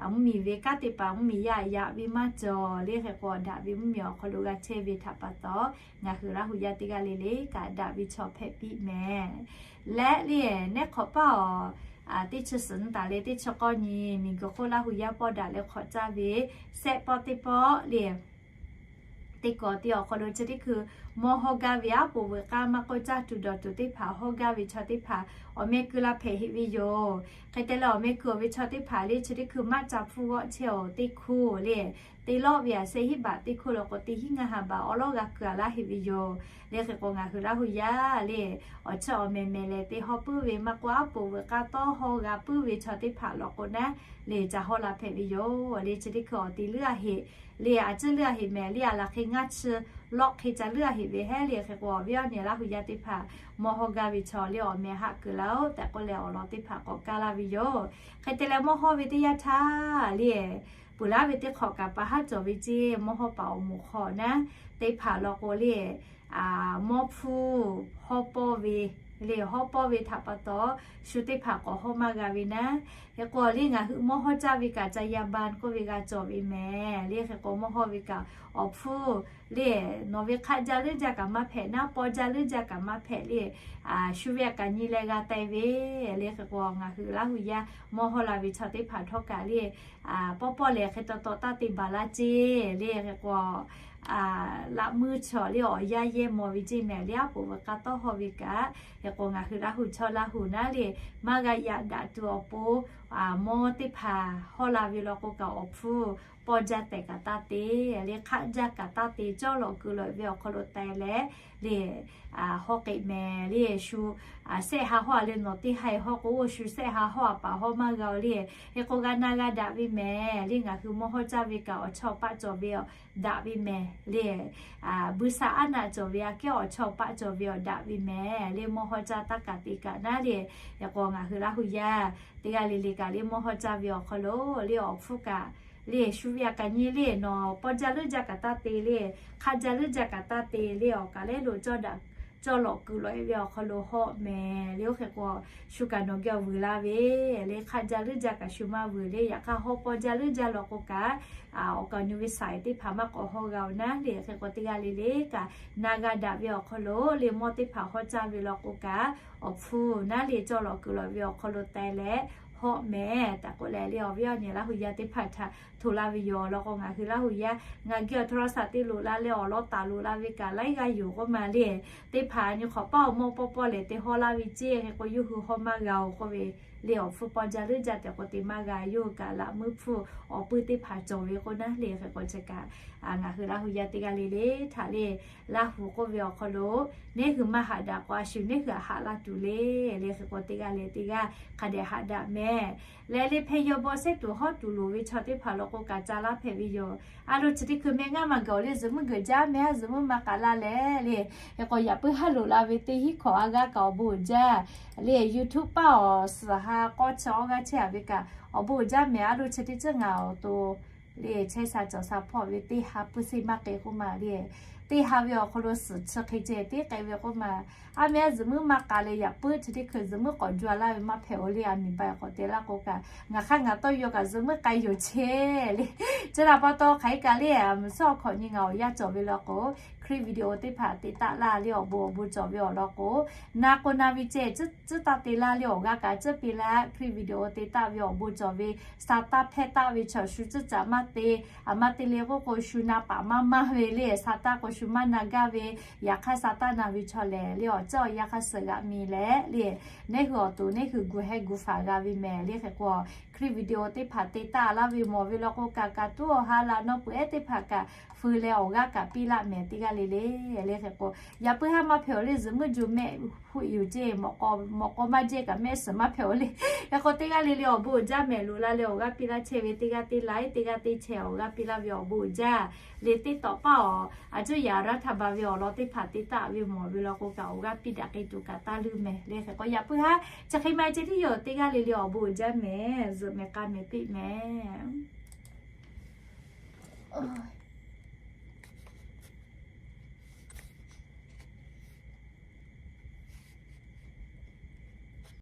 Mvuhˇmiˬ ve kanˉ te paˍ mvuhˇmiˬ yaˇ yaꞈ ve maˇ cawˬ le. Hk'e k'o daꞈ ve mvuhˇmiˬ awˬ hk'aw lo g'a chehˇ ve htaꞈ pa taw, ngaˬ hui Laˇ hu yaˇ teˇ g'aˇ le le kaꞈ daꞈ ve chaw hpehꞈ piˇ mehˍ. Leh le neˉ hk'awꞈ paˇ awˬ teˇ chi suhˍ nyi taˍ leh teˇ chi k'awˇ nyi miˬ guiˬ hk'oˆ Laˇ hu yaˇ pawˆ daꞈ leh hk'awꞈ caˇ ve sehˆ pawˆ teˇ pawˆ le teˇ kawꞈ te awˬ hk'aw lo chi teˇ hkui mawˇ hawˇ gaˇ ve aˉ poˍ veuꞈ k'aˇ maˇ k'oˆ caˇ tuˬ dawˬ tuˬ teˇ hpaˍ hawˇ gaˇ ve chaw teˇ hpaˍ awˬ meh keu la hpehꞈ heꞈ ve yoˬ. Hk'e te leh awˬ meh keu ve chaw teˇ hpaˍ le chi teˇ hkui maˇ ca hpfuhˇ g'awˆ chehˇ-oˬ, teˇ hkuˇ le te lawˆ ve aꞈ shehˆ hinˉ baꞈ teˇ hkuˇ law k'o teˇ hinˉ ngaˇ ha baꞈ awˉ lawˉ g'a keu a laˇ heꞈ ve yoˬ. Le hk'e k'o ngaˬ hui Laˇ hu yaˇ le awˬ chiˇ awˬ meh meh leh te hawˇ puiˉ ve maˇ k'oˆ aˉ poˍ veuꞈ k'aˇ tawˇ hawˇ g'a puiˉ ve chaw teˇ hpaˍ law k'o naˉ le ca hawˇ la hpehꞈ ve yoˬ. Le chi teˇ hkui awˬ te leuˉ a heꞈ le a ciˉ leuˉ a heꞈ mehˍ le a laˬ hk'e ngaˇ chi lawˆ hk'e ca leuˉ a heꞈ ve heˉ le. Hk'e k'o awˬ viˉ awˬ nyi Laˇ hu yaˇ teˇ hpaˍ mawˇ hawˇ gaˇ ve chaw le awˬ meh haꞈ keu laˇ-oˬ tehꞈ k'oˆ leh awˬ lawn teˇ hpaˍ k'awꞈ kaˇ laˇ ve yoˬ. Hk'e te leh mawˇ hawˇ ve teˇ yanˇ htaˇ le peuˬ laˇ ve teˇ hk'awꞈ kaꞈ pa haˉ cawˬ ve ceˇ. Mawˇ hawˇ paˍ awˬ moˍ hk'aw naˉ teˇ hpaˍ law k'o le mawˇ hpfuhˇ hawˇ pawˇ ve le hawˇ pawˇ ve htaꞈ pa taw shu teˇ hpaˍ k'awꞈ hawˇ maˇ g'a ve naˉ. Hk'e k'o le ngaˬ hui mawˇ hawˇ caˇ ve kaꞈ ca yaˇ ba k'oˆ ve g'a cawˬ ve mehˍ le. Hk'e k'o mawˇ hawˇ ve kaꞈ awˬ hpfuhˇ le nawˬ ve hk'aˆ jaˇ leuˉ jaˇ kaꞈ maˇ hpehꞈ naˉ, pawˇ jaˇ leuˉ jaˇ kaꞈ maˇ hpehꞈ le shu ve aꞈ kaꞈ nyi leh g'a teh ve le. Hk'e k'o ngaˬ hui Laˇ hu yaˇ mawˇ hawˇ la ve chaw teˇ hpaˍ htawˇ kaꞈ le pawˇ pawˇ lehˬ hk'e taw taw taˇ te baˬ laˇ ceˇ le. Hk'e k'o laꞈ meuˇ chaw le awˬ yaˇ yehˇ maw ve ceˇ mehˍ le aˉ poˍ veuꞈ k'aˇ tawˇ hawˇ ve kaꞈ. Hk'e k'o ngaˬ hui Laˇ hu chaw Laˇ hu naˉ le maˇ g'a yaꞈ daꞈ tuˬ awˬ pon mawˇ teˇ hpaˍ hawˇ la ve law k'o kaꞈ, awˬ hpfuhˇ pawˇ jaˇ tehꞈ kaꞈ taˇ te, le hk'aˆ jaˇ kaꞈ taˇ te, cawˇ lawꞈ kuiˬ lawꞈ ve awˬ hk'aw lo teh leh le hawˇ k'ai mehˍ le. Shu shehˆ ha hawˇ a le, nawˬ teˇ ha hawˇ k'o, shu shehˆ ha hawˇ a paˍ hawˇ maˇ g'a-o le. Hk'e k'o g'a na g'a daꞈ ve mehˍ le. Ngaˬ hui mawˇ hawˇ caˇ ve kaꞈ awˬ chawˇ paˆ cawˬ ve awˬ daꞈ ve mehˍ le. Buiˇ shaˆ aˉ naˆ cawˬ ve aꞈ kehˉ awˬ chawˇ paˆ cawˬ ve awˬ daꞈ ve mehˍ le. Mawˇ hawˇ caˇ taˇ kaꞈ te kaꞈ naˉ le. Hk'e k'o ngaˬ hui Laˇ hu yaˇ teˇ g'aˇ le le kaꞈ le mawˇ hawˇ caˇ ve awˬ hk'aw lo le awˬ hpfuhˇ kaꞈ le shu ve aꞈ kaꞈ nyi le, nawˬ pawˇ jaˇ leuˉ jaˇ kaꞈ taˇ te le, hk'aˆ jaˇ leuˉ jaˇ kaꞈ taˇ te le, awˬ kaˍ lehˉ lo cawˇ daꞈ cawˇ lawꞈ kuiˬ lawꞈ e ve awˬ hk'aw lo hawˆ mehˍ le. Oˇ hk'e k'o shu kaꞈ nawˬ geh awˬ vuiˬ la ve le, hk'aˆ jaˇ leuˉ jaˇ kaꞈ shu maˇ vuiˬ le. Yaꞈ hk'aˇ hawˇ pawˇ jaˇ leuˉ jaˇ law k'o kaꞈ, awˬ kaˍ awˬ nu ve saiˍ teˇ hpaˍ maˇ k'awꞈ hawˇ g'a-oˬ naˉ le. Hk'e k'o teˇ g'aˇ le le kaꞈ na g'a daꞈ ve awˬ hk'aw lo le mawˇ teˇ hpaˍ hawˇ caˇ ve law k'o kaꞈ, awˬ hpfuhˇ naˉ le cawˇ lawꞈ kuiˬ lawꞈ ve awˬ hk'aw lo teh leh hawˆ mehˍ tehꞈ k'oˆ leh le awˬ viˉ awˬ nyi Laˇ hu yaˇ teˇ hpaˍ htaꞈ htoꞈ la ve yoˬ. Law k'o ngaˬ hui Laˇ hu yaˇ ngaˬ geh awˬ hto la shaˍ te loꞈ la leh awˬ lawn taˍ loꞈ la ve kaꞈ laiˉ g'aˇ yoˬ k'oˆ ma le. Teˇ hpaˍ nyi hk'awꞈ paˇ awˬ mawˇ pawˇ pawˇ lehˬ te hawˇ laˇ ve ceˇ. Hk'e k'o yawˇ hui hawˇ maˇ g'a-oˬ k'oˆ ve le awˬ hpfuhˇ pawˇ jaˇ leuˉ jaˇ tehꞈ k'o te maˇ g'a. Yawˇ hui kaꞈ laꞈ muiˉ hpfuhˇ awˬ puiˇ teˇ hpaˍ cawˬ ve k'o naˉ le. Hk'e k'o chi kaꞈ ngaˬ hui Laˇ hu yaˇ teˇ g'aˇ le le htaꞈ le Laˇ hu k'oˆ ve awˬ hk'aw lo neˇ hui maˇ haꞈ daꞈ k'o a shu neˇ hui haꞈ laˇ tuˬ le le. Hk'e k'o teˇ g'aˇ le teˇ g'aˇ hk'a dehꞈ haꞈ daꞈ mehˍ. Leh le hpeh yaw baw sehˉ tuˬ hawˉ tuˬ loˍ ve chaw teˇ hpaˍ law k'o kaꞈ ca laˇ hpehꞈ ve yoˬ. A lo chi teˇ hkui meh ngaˇ maˬ gaˬ-oˬ le, zuhꞈ muiˉ geuꞈ jaˇ meh, zuhꞈ muiˉ maˇ k'aꞈ laˇ leh le. Hk'e k'o yaꞈ puiˉ haˉ loꞈ la ve teˇ hinˉ hkawꞈ a g'aˇ kaꞈ awˬ bon uiˍ jaˇ le. YouTube paˇ awˬ suhˍ ha k'awˇ chi awˇ g'aˇ chehˇ a ve kaꞈ awˬ bon uiˍ jaˇ mehˍ. A lo chi teˇ ceuˬ ngaˬ awˬ to le chehˇ sha cawˬ sha hpawˇ ve teˇ ha puiˇ seˇ maˇ k'ai k'oˆ ma le. Teˇ ha ve awˬ hk'aw lo suhˍ chi hk'e ceh teˇ k'ai ve k'oˆ ma. A meh zuhꞈ muiˉ maˇ k'aꞈ leh yaꞈ puiˉ chi teˇ hkui zuhꞈ muiˉ k'awꞈ jaw laˇ ve maˇ hpehꞈ-oˬ le. A miˬ ba k'awꞈ te laˇ k'o kaꞈ ngaˬ hk'aˇ ngaˬ tawˇ yaw kaꞈ zuhꞈ muiˉ k'ai yoˬ chehˇ le. Chi htaꞈ pa taw hk'aˬ hk'e kaꞈ le, a mvuhˇ suhˉ awˬ hkawꞈ nyi ngaˬ awˬ yanˇ cawˬ ve law k'o, Hkriꞈ video teˇ hpaˍ te taˆ laˇ le awˬ bon awˬ bon cawˬ ve awˬ lawn k'o, na k'o na ve ceh tcuhˉ taˇ te laˇ le awˬ g'aˇ kaꞈ tcuhˉ piˇ laˇ. Hkriꞈ video te taˆ ve awˬ bon cawˬ ve, sa taˇ hpehˇ taˆ ve chaw shu tcuhˉ caꞈ maˇ te, a maˇ te le k'oˆ k'o shu na paˍ maˇ maˇ ve le, sa taˇ k'o shu maˇ na gaˇ ve, yaꞈ hk'aˇ sa taˇ na ve chaw lehˬ le awˬ ceuˬ awˬ yanˇ hk'aˇ suh g'aꞈ mi leh le, neˇ hui awˬ to neˇ hui gu hehˉ gu faˍ g'a ve mehˍ le. Hk'e k'o Hkriꞈ video teˇ hpaˍ te taˆ laˇ ve mawˬ ve law k'o kaꞈ, kaꞈ tuˉ awˬ ha laꞈ nawˇ peuˬ ehˉ teˇ hpaˍ kaꞈ feu leh awˬ g'aˇ kaꞈ piˇ laˇ mehˍ teˇ g'aˇ le le. Le hk'e k'o yaꞈ puiˉ haˉ maˇ hpehꞈ-oˬ le, zuhꞈ muiˉ jo mehˆ huˆ yoˬ ceˇ, mawꞈ k'aw maˇ jehˇ kaꞈ mehˆ suhˍ maˇ hpehꞈ-oˬ le. Hk'e k'o teˇ g'aˇ le le awˬ bon uiˍ jaˇ mehˍ, loꞈ la leh awˬ g'aˇ piˇ laˇ chehˇ ve teˇ g'aˇ teˇ laiˉ, teˇ g'aˇ teˇ chehˇ awˬ g'aˇ piˇ laˇ ve awˬ bon uiˍ jaˇ le. Teˇ tawꞈ paˇ awˬ a cuˇ yaꞈ raˇ htaˇ ba ve awˬ lawn teˇ hpaˍ te taˆ ve mawˬ ve law k'o kaꞈ awˬ g'aˇ piˇ daꞈ k'ai tuˬ kaꞈ taˇ leuˇ mehˍ le. Hk'e k'o yaꞈ puiˉ haˉ chi hk'e ma ceh tiˉ yoˬ. Teˇ g'aˇ le le awˬ bon uiˍ jaˇ mehˍ, zuhꞈ mehˍ k'a mehˍ piˇ mehˍ.